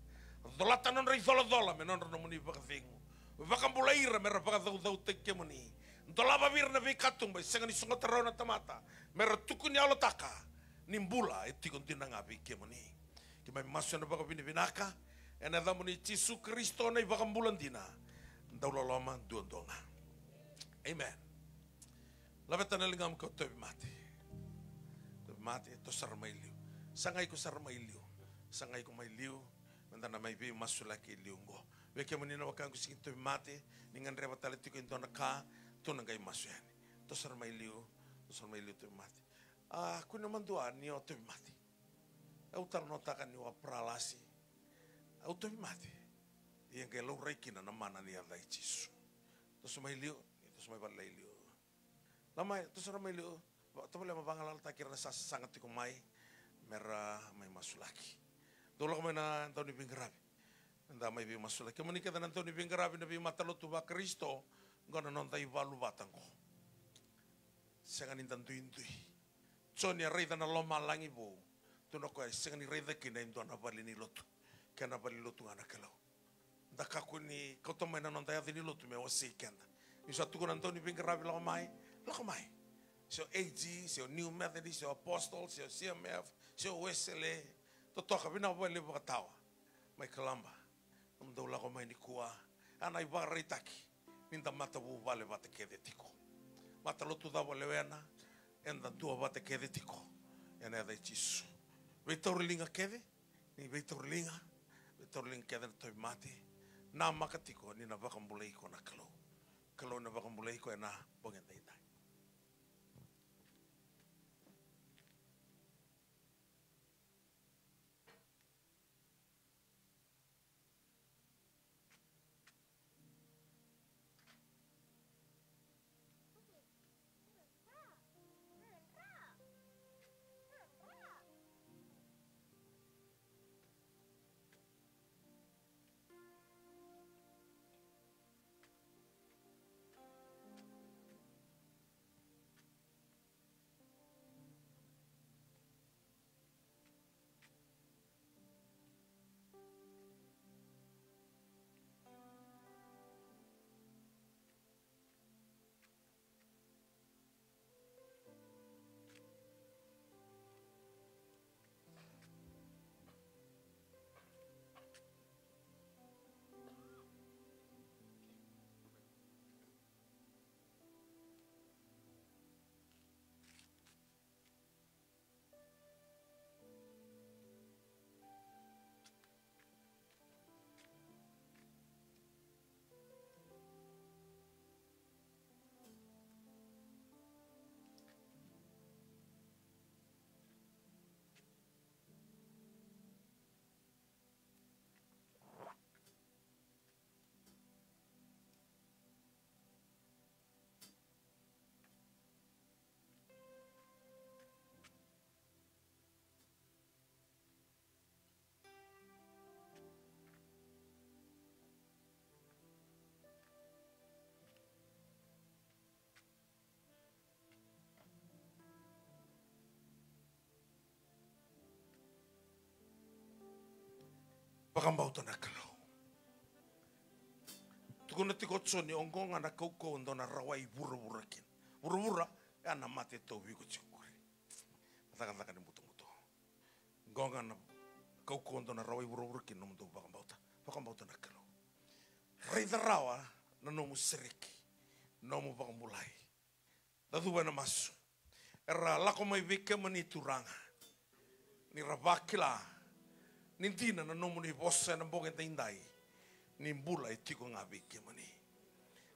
Colata nodra icolacola me nodra nomuni vakacegu. Vakabulai ira me ra vakacaucautaki kemuni. Dolava vei ira na veikatuba e sega ni sogota rawa na tamata. Me ra tukuni yalotaka ni bula e tiko dina ga vei kemuni. Keimami masu ena vakavinavinaka ena yacamuni Jisu Karisito na iVakabula dina. Dau loloma duadua ga. Amen. Laveta na ligamu ka tauvimate. Tauvimate, toso sara mai liu. Sagai iko sara mai liu. Sagai iko mai liu. Meda na mai veimasulaki e liu oqo. Vei kemuni na wekaqu sega ni tauvimate, ni gadreva tale tiko e dua na ka, tou na qai masu yani. Toso sara mai liu. Toso sara mai liu tauvimate. A, kua ni madua ni o tauvimate. Au talanoataka niu a paralasi. Au tauvimate. Ia qai laurai kina na mana ni yaca i Jisu. Toso mai liu, ni toso mai vale i liu. Lako mai, toso sara mai liu. Va-, tovolea mo vagalalataki ira na sasaga tiko mai. Me ra mai masulaki. Dou lako mai na dauniveiqaravi. Da mai veimasulaki. Kemuni kece na dauniveiqaravi na veimatalotu vaKarisito. Qo na noda ivalu vata qo. Sega ni da duidui. Joni a raica na lomalagi vou. Tukuna o koya e sega ni raica kina e dua na valenilotu. Kena valenilotu ga na Kalou. Da kakua ni kauta mai na noda yaca ni lotu me wasei keda. Ni sa tukuna na dauniveiqaravi lako mai, lako mai. Se o A G, se o New Methodist, se o Apostle, se o C M F, se o Wesele. Totoka, vinaka vakalevu vakatawa. Mai Kalaba. Nomudou lako mai nikua. A na ivakaraitaki. Ni da matavuvale vata kece tiko. Matalotu cava o lewena. Eda dua vata kece tiko. Ena yaca i Jisu. Veitauriliga kece. Ni veitauriliga. Veitauriliga kece na tauvimate. Namaka tiko ni na vakabulai iko na Kalou. Kalou na vakabulai iko ena bogi edaidai. Vakabauta na Kalou. Tukuna tiko o Joni, oqo ga na kaukauwa dou na rawai vuravura kina. Vuravura, ya na mate tauvi iko tiko qori. Cakacaka ni butobuto. Oqo ga na kaukauwa dou na rawai vuravura kina, nomudou vakabauta. Vakabauta na Kalou. Raica rawa na nomu sereki, nomu vakabulai. Da cuva ena masu. Era lako mai vei kemuni Turaga. Ni ra vakila ni dina na nomuni vosa ena bogi edaidai. Ni bula e tiko ga vei kemuni.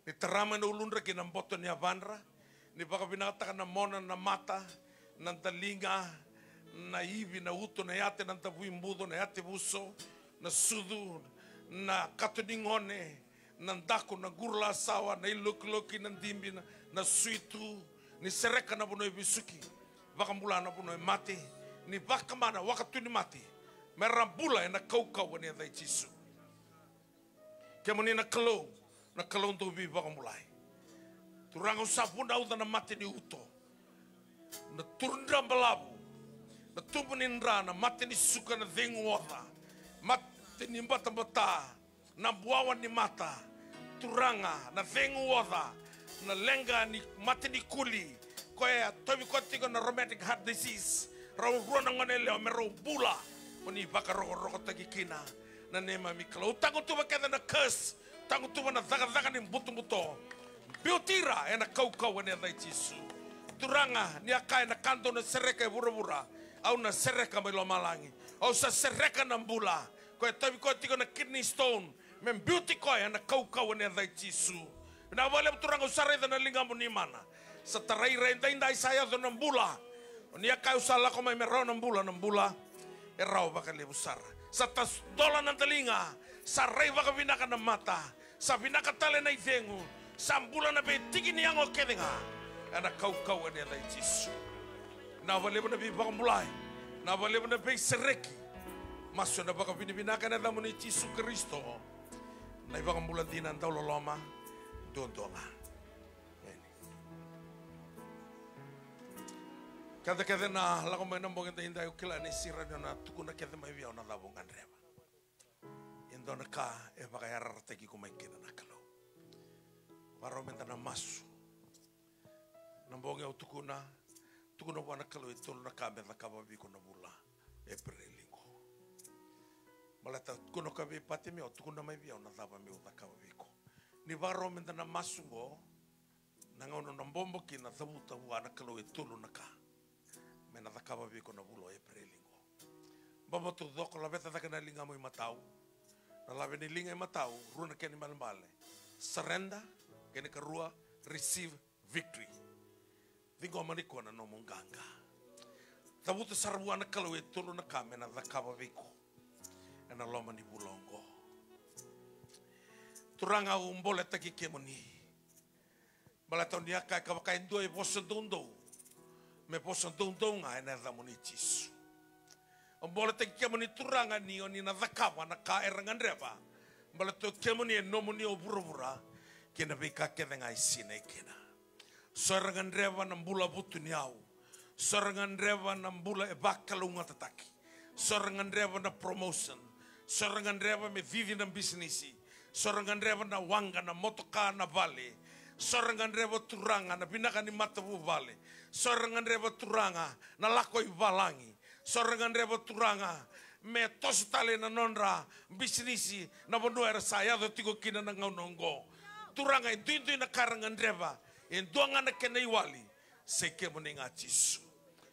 Ni tara mai na uludra kei na boto ni yavadra. Ni vakavinakataka na mona, na mata, na daliga, na ivi, na uto, na yate, na davui buco, na yate vuso, na sucu, na kato ni gone, na daku, na qurulasawa, na ilokiloki, na dibi, na, na suitu. Ni sereka na vanua e vesuki, vakabula na vanua e mate. Ni vakama na wakatu ni mate, me ra bula ena kaukauwa ni yaca i Jisu. Kemuni na Kalou, na Kalou dau veivakabulai. Turaga, au sa vunauca na mate ni uto, na turudra balavu, na tubu ni dra, na mate ni suka, na cegu oca, mate ni batabata, na buawa ni mata. Turaga, na cegu oca, na leqa ni mate ni kuli, koya e tauvi koya tiko na rheumatic heart disease. Rau rua na gone yalewa me rau bula, mo ni vakarokorokotaki kina. Na neimami Kalou, tagutuva kece na curse, tagutuva na cakacaka ni butobuto. Biuti ira ena kaukauwa ena yaca i Jisu. Turaga, ni a kaya na ka dou na sereka e vuravura, au na sereka mai lomalagi. Au sa sereka na bula. Koya e tauvi koya tiko na kidney stone, me biuti koya ena kaukauwa ena yaca i Jisu. Vinaka vakalevu Turaga, au sa raica na ligamuni mana. Sa tarai ira edaidai, sa yaco na bula. O ni a kaya au sa lako mai me rawa na bula, na bula e rawa vakalevu sara. Sa tadola na daliga, sa rai vakavinaka na mata, sa vinaka tale na icegu, sa bula na veitiki ni yago kece ga. Ena kaukauwa ena yaca i Jisu. Vinaka vakalevu na veivakabulai, vinaka vakalevu na veisereki. Masu ena vakavinavinaka ena yacamuni Jisu Karisito, na iVakabula dina, dauloloma duadua ga. Emeni. Keda kece na lako mai na bogi edaidai, au kila ni sega ni o na tukuna kece mai vei au na cava o gadreva. E dua na ka e vakayarayarataki iko mai kina na Kalou. Vakarau meda na masu. Na bogi au tukuna, tukuna vua na Kalou e tolu na ka me cakava vei iko na vula Epereli qo. Baleta tukuna o koya vei Patimeo, tukuna mai vei au na cava meu cakava vei iko. Ni vakarau meda na masu qo, na gauna na bobo kina, cavuta vua na Kalou e tolu na ka me na cakava vei iko na vula o Epereli qo. Bobo taucoko, laveta cake na ligamu imatau. Na lave ni liga imatau, rua na kena ibalebale. Surrender, kena ikarua, receive victory. Ciqoma nikua na nomu qaqa. Cavuta sara vua na Kalou e tolu na ka me na cakava vei iko ena loma ni vula oqo. Turaga, au boletaki kemuni. Baleta o ni a kaya, ka vaka e dua e vosa doudou, me vosa doudou ga ena yacamuni Jisu. Au boletaki kemuni Turaga ni o ni na cakava na ka era gadreva. Baleta o kemuni e nomuni o vuravura kei na veika kece ga e sinai kina. So era gadreva na bula vutuniyau. So era gadreva na bula e vakalougatataki. So era gadreva na promotion. So era gadreva me cici na bisinisi. So era gadreva na waqa, na motoka, na vale. So era gadreva Turaga na vinaka ni matavuvale. So era gadreva Turaga na lako i valagi. So era gadreva Turaga me toso tale na nodra bisinisi na vanua era sa yaco tiko kina na gauna oqo. Turaga, e duidui na ka era gadreva, e dua ga na kena iwali, se kemuni ga Jisu.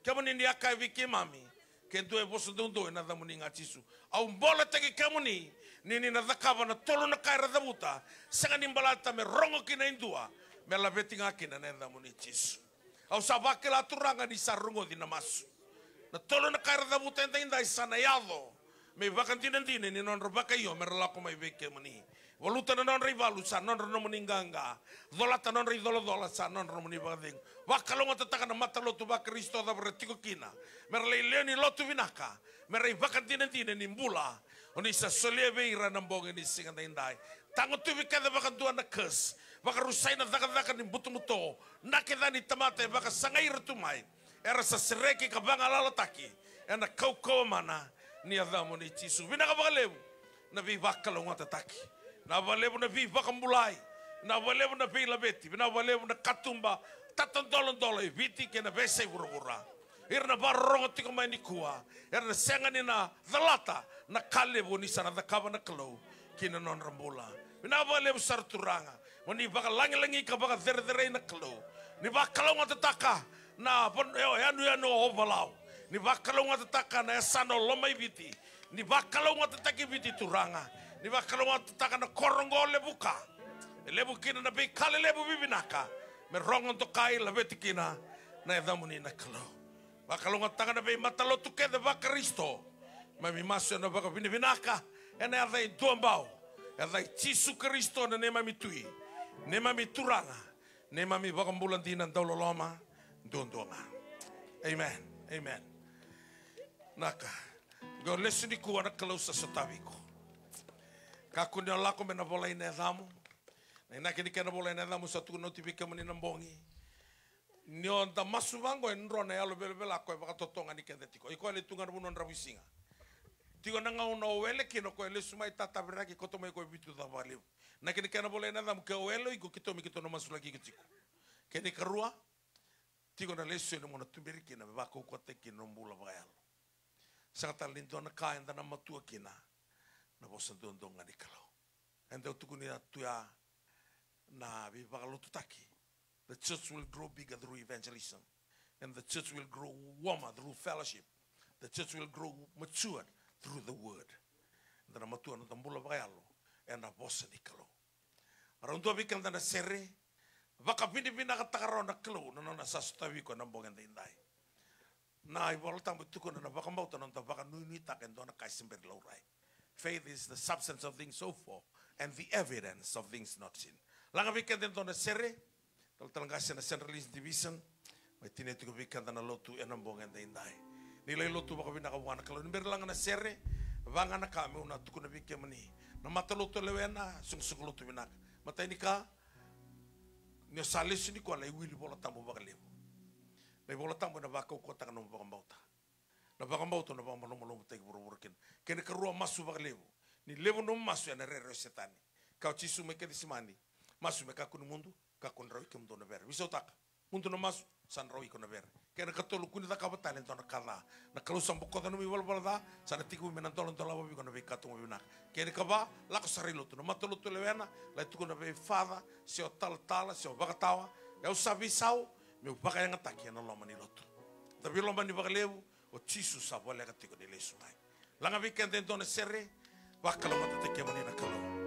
Kemuni ni a kaya vei keimami, ke dua e vosa doudou ena yacamuni ga Jisu. Au boletaki kemuni ni ni na cakava na tolu na ka era cavuta, sega ni baleta me rogo kina e dua, me laveti ga kina na yacamuni Jisu. Au sa vakila Turaga ni sa rogoci na masu. Na tolu na ka era cavuta edaidai sa na yaco me ivakadinadina ni nodra vakaio me ra lako mai vei kemuni. Valuta na nodra ivalu, sa nodra nomuni qaqa. Colata nodra icolacola, sa nodra nomuni vakacegu. Vakalougatataka na matalotu vaKarisito cava era tiko kina, me ra lai lewe ni lotu vinaka, me ra ivakadinadina ni bula o ni sa solia vei ira ena bogi ni siga edaidai. Tagutuvi kece vakadua na curse, vakarusai na cakacaka ni butobuto, na kece ni tamata e vakasagai ira tu mai, era sa sereki ka vagalalataki ena kaukauwa mana ni yacamuni Jisu. Vinaka vakalevu na veivakalougatataki, vinaka vakalevu na veivakabulai, vinaka vakalevu na veilaveti, vinaka vakalevu na katuba tatadoladola e Viti kei na veiyasai vuravura. Ira na vakarorogo tiko mai nikua, era na sega ni na calata na ka levu o ni sa na cakava na Kalou ki na nodra bula. Vinaka vakalevu sara Turaga, mo ni vakalagilagi ka vakacerecerei na Kalou. Ni vakalougatataka na van-, e, yanuyanu o Ovalau. Ni vakalougatataka na yasana o Lomaiviti. Ni vakalougatataki Viti Turaga. Ni vakalougatataka na koro oqo o Levuka. E levu kina na veika lelevu vivinaka. me rogo dokai, laveti kina na yacamuni na Kalou. Vakalougatataka na veimatalotu kece vaKarisito. Mami masu ena vakavinavinaka ena yaca e dua bau, yaca i Jisu Karisito na neimami Tui, neimami Turaga, neimami iVakabula dina dauloloma duadua ga. Amen. Amen. Naka. Qo lesu nikua na Kalou sa sotavi iko. Kakua ni o lako me na volai na yacamu. Na inaki ni kena volai na yacamu sa tukuna oti vei kemuni na bogi. Ni o da masu vaqo e dro na yalo velavela ko e vakatotoga ni keda tiko. Iko e le tu ga na vanua dravuisiga. Tiko na gauna o wele kina ko e lesu mai tataviraki koto mai ko e vitu ca vakalevu. Na kena kena volai na yacamu ke o wele iko keitou me keitou na masulaki iko tiko. Kena ikarua, tiko na lesu ena mo na tuberi kina me vakaukauataki kina na bula vakayalo. Sega tale ni dua na ka eda na matua kina na vosa duadua ga ni Kalou. Eda tukuni tu ya na veivakalotutaki. The church will grow bigger through evangelism. And the church will grow warmer through fellowship. The church will grow matured through the word. Eda na matua na noda bula vakayalo ena vosa ni Kalou. A rau dua vei keda na sere, vakavinavinakataka rawa na Kalou na nona sa sotavi iko ena bogi edaidai. Na iVola Tabu e tukuna na vakabauta na noda vakanuinuitaka e dua na ka e se bera ni laurai. Faith is the substance of things hoped for and the evidence of things not seen. Laga vei keda e dua na sere, talatala qase na Central East Division, mai tinia tiko vei keda na lotu ena bogi edaidai. Ni lai lotu vakavinaka vua na Kalou. Ni bera laga na sere, vaga na ka meu na tukuna vei kemuni. Na matalotu lewena, soqosoqo lotu vinaka. Matai ni ka, ni o sa lesu nikua lai wili Vola Tabu vakalevu. Na iVola Tabu ena vakaukauataka na nomu vakabauta. Na vakabauta na vakamalumalumutaki vuravura kina. Kena ikarua, masu vakalevu. Ni levu nomu masu ena rere o Setani. Kaya o Jisu mai Kecisemani, masu me kakua ni mudu, kakua ni rawa i kemudou na vere. Veisautaka, mudu na masu, sa na rawa iko na vere. Kena ikatolu, kua ni cakava tale e dua na ka ca. Na Kalou sa bokoca nomu ivalavala ca, sa na tekivu me na doladolava vei iko na veika tu ga vinaka. Kena ikava, lako sara i lotu. Na matalotu lewena, lai tukuna vei father, se o talatala, se o vakatawa. Au sa veisau, meu vakayagataki ena loma ni lotu. Da veilomani vakalevu, o Jisu sa voleka tiko ni lesu mai. Laga vei keda e dua na sere, vakalougatataki kemuni na Kalou.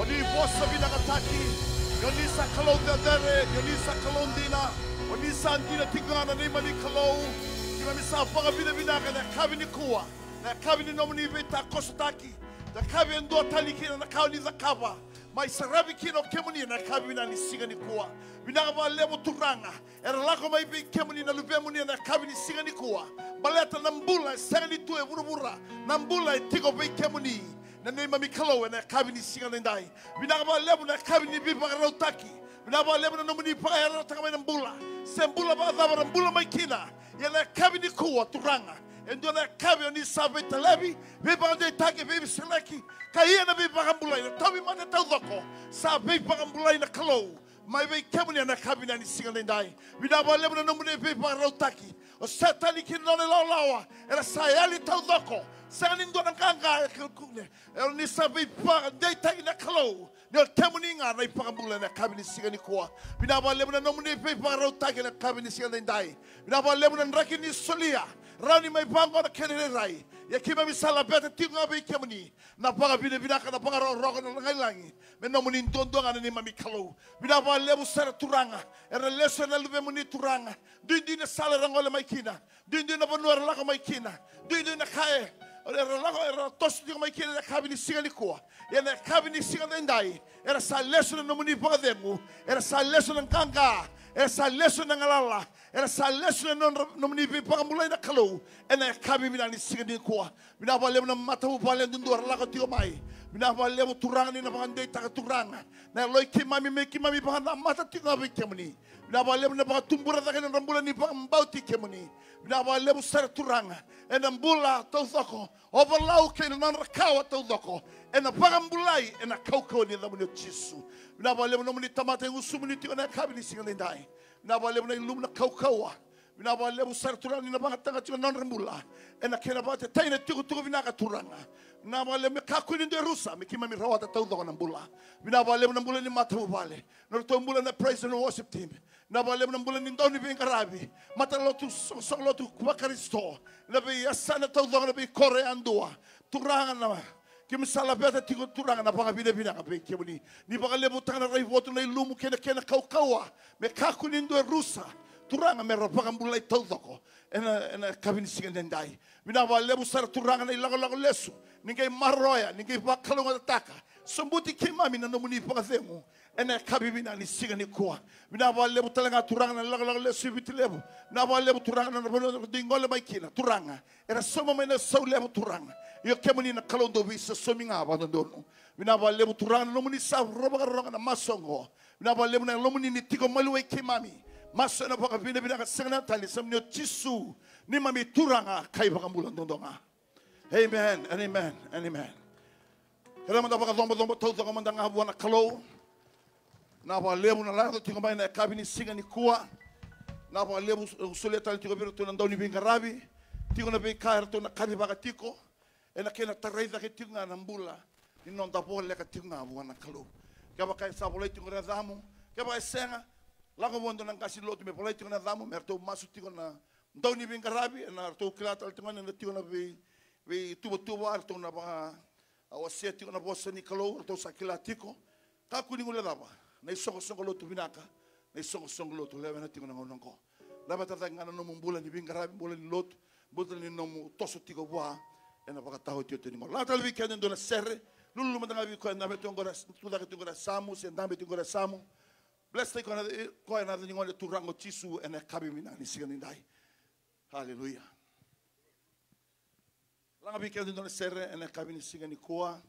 Ni vosa vinakataki, ni o ni sa Kalou cecere, ni o ni sa Kalou dina, o ni sa dina tiko ga na neimami Kalou. Keimami sa vakavinavinaka ena yakavi nikua, na yakavi ni nomuni veitakosotaki, na yakavi e dua tani kina na ka o ni cakava mai saravi kina o kemuni ena yakavi vinaka ni siga nikua. Vinaka vakalevu Turaga, era lako mai vei kemuni na luvemuni ena yakavi ni siga nikua. Baleta na bula e sega ni tu e vuravura, na bula e tiko vei kemuni, na neimami Kalou, ena yakavi ni siga nidai. Vinaka vakalevu na yakavi ni veivakarautaki. Vinaka vakalevu na nomuni vakayarayarataka mai na bula. Se bula vakacava era bula mai kina, ia na yakavi nikua Turaga, e dua na yakavi o ni sa veitalevi, veivakadeitaki, veiveseleki, ka ia na veivakabulai, na tauvimate taucoko. Sa veivakabulai na Kalou mai vei kemuni ena yakavi vinaka ni siga nidai. Vinaka vakalevu na nomuni veivakarautaki. O Setani kei na nona ilawalawa era sa yali taucoko. Sega ni dua na qaqa e kakune. E o ni sa veivakadeitaki na Kalou, ni o kemuni ga na iVakabula ena yakavi ni siga nikua. Vinaka vakalevu na nomuni veivakarautaki ena yakavi ni siga nidai. Vinaka vakalevu na draki ni solia, rawa ni mai vaqo na kena irairai. Ia keimami sa laveta tiko ga vei kemuni na vakavinavinaka, na vakarokoroko, na lagilagi, me nomuni duadua ga na neimami Kalou. Vinaka vakalevu sara Turaga, era lesu ena luvemuni Turaga. Duidui na sala era gole mai kina, duidui na vanua era lako mai kina, duidui na ka e, era lako, era toso tiko mai kina ena yakavi ni siga nikua. Ia na yakavi ni siga nidai, era sa lesu na nomuni vakacegu, era sa lesu na qaqa, era sa lesu na galala, era sa lesu na nodra, nomuni veivakabulai na Kalou, ena yakavi vinaka ni siga nikua. Vinaka vakalevu na matavuvale duadua era lako tiko mai. Vinaka vakalevu Turaga ni na vakadeitaka Turaga na yalo i keimami me keimami vakanamata tiko ga vei kemuni. Vinaka vakalevu na vakatubura cake na nodra bula ni vakabauti kemuni. Vinaka vakalevu sara Turaga, ena bula taucoko o Valau kei na nodra kawa taucoko, ena vakabulai ena kaukauwa ni yacamuni o Jisu. Vinaka vakalevu nomuni tamata e gusumuni tiko ena yakavi ni siga nidai. Vinaka vakalevu na ilumu, na kaukauwa. Vinaka vakalevu sara Turaga ni na vakayagataka tiko na nodra bula ena kena vakateitei na itukutuku vinaka Turaga. Vinaka vakalevu me kakua ni dua e rusa, me keimami rawata taucoko na bula. Vinaka vakalevu na bula ni matavuvale, na nodratou bula na praise and worship team. Vinaka vakalevu na bula ni dauniveiqaravi, matalotu, soqosoqo lotu vaKarisito, na veiyasana taucoko, na veikoro yadua. Turaga na Keimami sa laveta tiko Turaga na vakavinavinaka vei kemuni. Ni vakalevutaka na raivotu, na ilumu kei na kena kaukauwa, me kakua ni dua e rusa. Turaga, me ra vakabulai taucoko ena, ena yakavi ni siga nidai. Vinaka vakalevu sara Turaga na ilakolako lesu ni qai maroroya, ni qai vakalougatataka. Sobuti keimami na nomuni vakacegu ena yakavi vinaka ni siga nikua. Vinaka vakalevu tale ga Turaga na ilakolako lesu i Viti Levu. Vinaka vakalevu Turaga na vanua era dui gole mai kina Turaga. Era sauma mai na sau levu Turaga. Io kemuni na Kalou dau veisosomi ga vakadodonu. Vinaka vakalevu Turaga na nomuni sa vakarorogo na masu oqo. Vinaka vakalevu na Yalomuni ni tiko maliwai keimami. Masu ena vakavinavinaka sega na tani, sa nomuni o Jisu, neimami Turaga ka iVakabula duadua ga. Amen and amen and amen. Keda mada vakacobocobo taucoko mada ga vua na Kalou. Vinaka vakalevu na lako tiko mai na yakavi ni siga nikua. Vinaka vakalevu, au solia tale tiko vei iratou na dauniveiqaravi. Tiko na veika eratou na kacivaka tiko ena kena tarai cake tiko ga na bula ni noda voleka tiko ga vua na Kalou. Kevaka e sa volai tiko na yacamu, kevaka e sega, lako vua dua na qase ni lotu me volai tiko na yacamu, me ratou masu tiko na dauniveiqaravi, ena ratou kila tale tiko ga ni na tiko na vei, veituvatuva, ratou na vaka, a, wasea tiko na vosa ni Kalou, ratou sa kila tiko. Kakua ni guilecava na isoqosoqo lotu vinaka, na isoqosoqo lotu lewena tiko na gauna oqo. Laveta cake ga na nomu bula ni veiqaravi, bula ni lotu, bula ni nomu toso tiko vua ena vakataotioti ni gauna. Lako tale vei keda e dua na sere, lululu mada ga vei koya e dabe tu oqori, tucake tu oqori e yasamu, se dabe tu oqori e yasamu. Bless-taki koya na, koya ena yaca ni Gone Turaga o Jisu ena yakavi vinaka ni siga nidai. Haleluya. Laga vei keda e dua na sere ena yakavi ni siga nikua.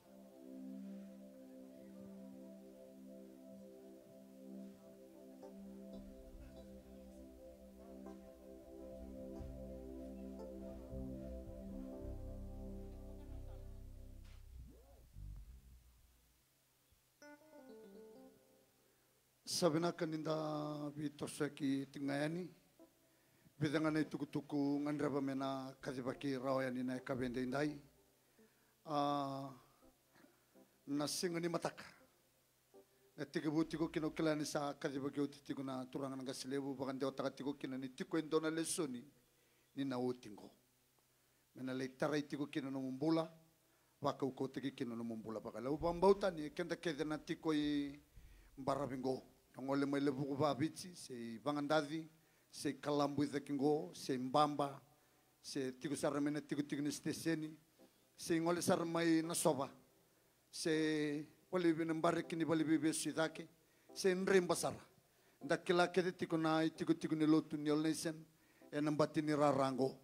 Sa vinaka ni da veitosoyaki tiko ga yani. Vica ga na itukutuku gadreva me na kacivaki rawa yani na yakavi edaidai. A, na siga ni mataka, na tekivu tiko kina, au kila ni sa kacivaki oti tiko na turaga na qase levu, vakadewataka tiko kina ni tiko e dua na lesoni ni na oti qo. Me na lai tarai tiko kina na nomu bula, vakaukauwataki kina na nomu bula vakayalo. Au vakabauta ni keda kece na tiko i baravi qo, na gole mai Levuka, Vaviti, se i Vagadaci, se i Kalabu i cake qo, se i Baba, se tiko sara mai na tikotiko ni siteseni, se i gole sara mai Nasova, se valevi na bareki ni valevi vesu i cake, se dreba sara. Da kila kece tiko na itikotiko ni lotu ni All Nation ena bati ni rara qo.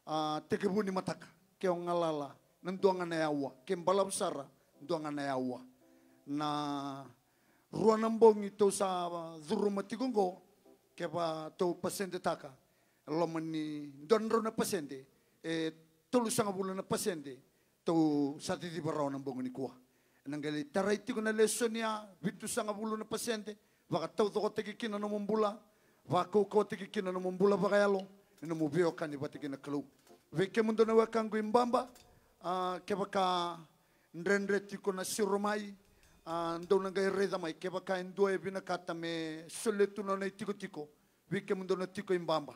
A, tekivu ni mataka, ke o galala na dua ga na yaua, ke balavu sara dua ga na yaua. Na rua na bogi tou sa curuma tiko qo, kevaka tou pasedetaka, loma ni dua na drau na pasede, e tolusagavulu na pasede tou sa ciciva rawa na bogi nikua. Ena qai lai tarai tiko na lesoni ya, vitusagavulu na pasede, vakataucokotaki kina na nomu bula, vakaukauwataki kina na nomu bula vakayalo, na nomu veiwekani vata kei na Kalou. Vei kemudou na wekaqu i Baba, a, kevaka dredre tiko na siro mai, a, dou na qai raica mai, kevaka e dua e vinakata me solia tu na nona itikotiko vei kemudou na tiko i Baba.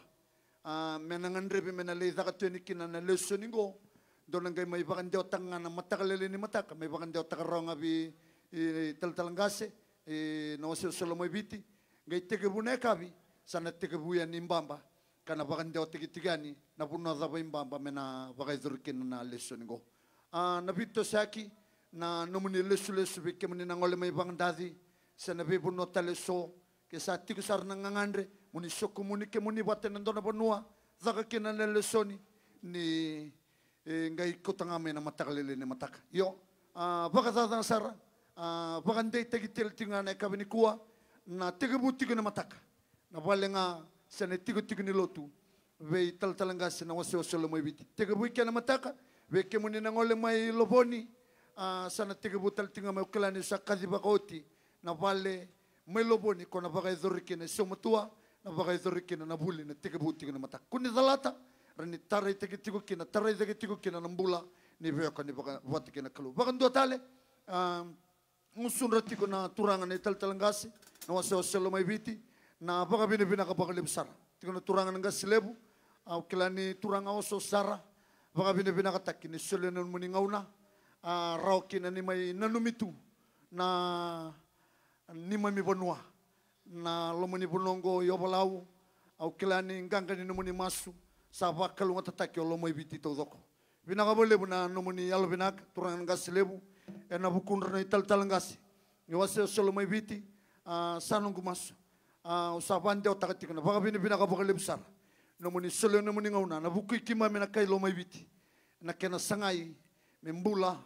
A, me na gadrevi me na lai caka tu yani kina na lesoni qo, dou na qai mai vakadewataka ga na mataka lailai ni mataka, mai vakadewataka rawa ga vei, i, talatala qase, i, na wasewase Lomaiviti, qai tekivu na yakavi, sa na tekivu yani i Baba, ka na vakadewataki tiko yani na vanua cava i Baba me na vakayacori kina na lesoni qo. A, na veitosoyaki, na nomuni lesulesu vei kemuni na gole mai Vagadaci, se na veivanua tale eso, ke sa tiko sara na gagadre, mo ni sokumuni kemuni vata ena dua na vanua, caka kina na lesoni, ni, e, qai kauta ga mai na mataka lailai ni mataka. Io, a, vakacacana sara, a, vakadeitaki tale tiko ga na yakavi nikua, na tekivu tiko ni mataka. Na vale ga se na itikotiko ni lotu, vei talatala qase na wasewase Lomaiviti. Tekivu i ke na mataka, vei kemuni na gole mai Lovoni, a, sa na tekivu tale tiko ga mai, au kila ni sa kaci vakaoti na vale mai Lovoni, ko na vakayacori kina e Saumatua, na vakayacori kina na vuli, na tekivu tiko na mataka. Ko ni calata, ra ni taraitaki tiko kina, taraitaki tiko kina na bula ni veiwekani vaka, vata kei na Kalou. Vakadua tale, a, gusudra tiko na turaga na italatala qase, na wasewase Lomaiviti, na vakavinavinaka vakalevu sara. Tiko na turaga na qase levu, au kila ni turaga oso sara, vakavinavinakataki ni solia na nomuni gauna, a, rawa kina ni mai nanumi tu na neimami vanua. Na loma ni vanua oqo i Ovalau, au kila ni qaqa ni nomuni masu sa vakalougatataki o Lomaiviti taucoko. Vinaka vakalevu na nomuni yalovinaka, turaga na qase levu, ena vukudra na italatala qase ni wasewase Lomaiviti, a, sa noqu masu. A, au sa vakadewataka tiko na vakavinavinaka vakalevu sara. Nomuni solia nomuni gauna, na vukui keimami na kai Lomaiviti, na kena sagai me bula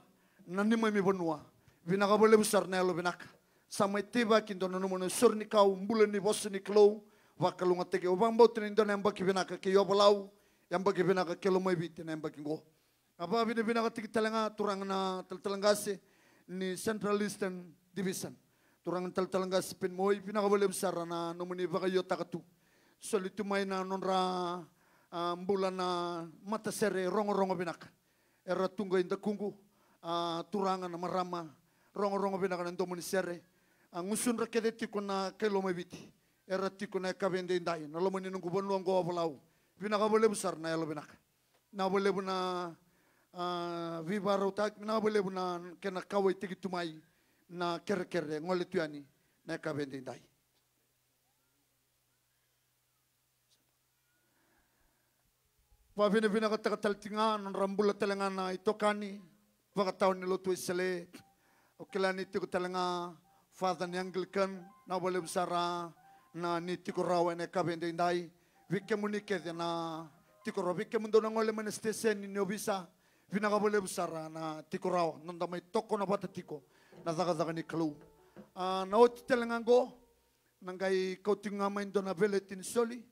na neimami vanua. Vinaka vakalevu sara na yalovinaka. Sa mai teivaki dua na nomuni sore ni kau, bula ni vosa ni Kalou, vakalougatataki. Au vakabauta ni dua na yabaki vinaka kei Ovalau, yabaki vinaka kei Lomaiviti na yabaki qo. A, vakavinavinakataki tale ga turaga na talatala qase ni Central Eastern Division, turaga na talatala qase Penimoi, vinaka vakalevu sara na nomuni vakaiotaka tu. Soli tu mai na nodra, a, bula na matasere Rogorogo Vinaka. Era tu qo i dakuqu, a, turaga na marama Rogorogo Vinaka na domo ni sere. A, gusudra kece tiko na kai Lomaiviti, era tiko na yakavi edaidai na loma ni noqu vanua oqo Ovalau. Vinaka vakalevu sara na yalovinaka. Vinaka vakalevu na, a, veivakarautaki, vinaka vakalevu na kena kauwaitaki tu mai na kerekere gole tu yani na yakavi edaidai. Vakavinavinakataka tale tiko ga na nodra bula tale ga na itokani vakatawa ni lotu Wesele. Au kila ni tiko tale ga Father ni Anglican, vinaka vakalevu sara na ni tiko rawa ena yakavi edaidai. Vei kemuni kece na tiko rawa, vei kemudou na gole mai na siteseni ni ovisa, vinaka vakalevu sara na tiko rawa, noda mai tokona vata tiko na cakacaka ni Kalou. A, na oti tale ga qo, na qai kau tiko ga mai dua na veleti ni soli.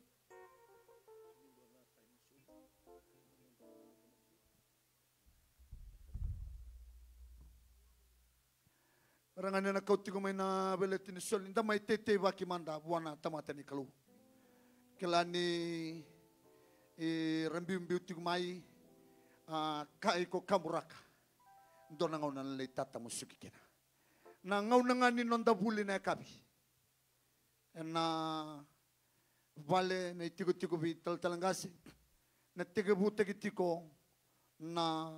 Ra ga ni na kau tiko mai na veleti ni soli, da mai teitei vaki mada vua na tamata ni Kalou. Kila ni, e, ra biubiu tiko mai, a, ka iko kaburaka. Dua na gauna na lai tatamusuki kina. Na gauna ga ni noda vuli na yakavi. Ena vale na itikotiko vei talatala qase, na tekivutaki tiko na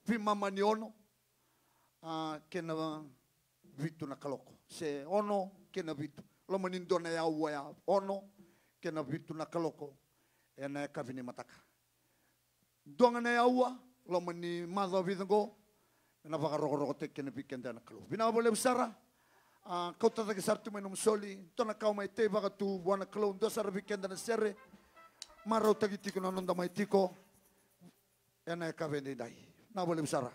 veimama ni ono, a, kei na vitu na kaloko, se ono kei na vitu. Loma ni dua na yaua ya, ono kei na vitu na kaloko, ena yakavi ni mataka. Dua ga na yaua, loma ni macawa vica oqo, ena vakarokorokotaki kina vei keda na Kalou. Vinaka vakalevu sara. A, kauta cake sara tu mai nomu soli, dua na ka o mai teivaka tu vua na Kalou, dua sara vei keda na sere. Marautaki tiko na noda mai tiko ena yakavi edaidai. Vinaka vakalevu sara.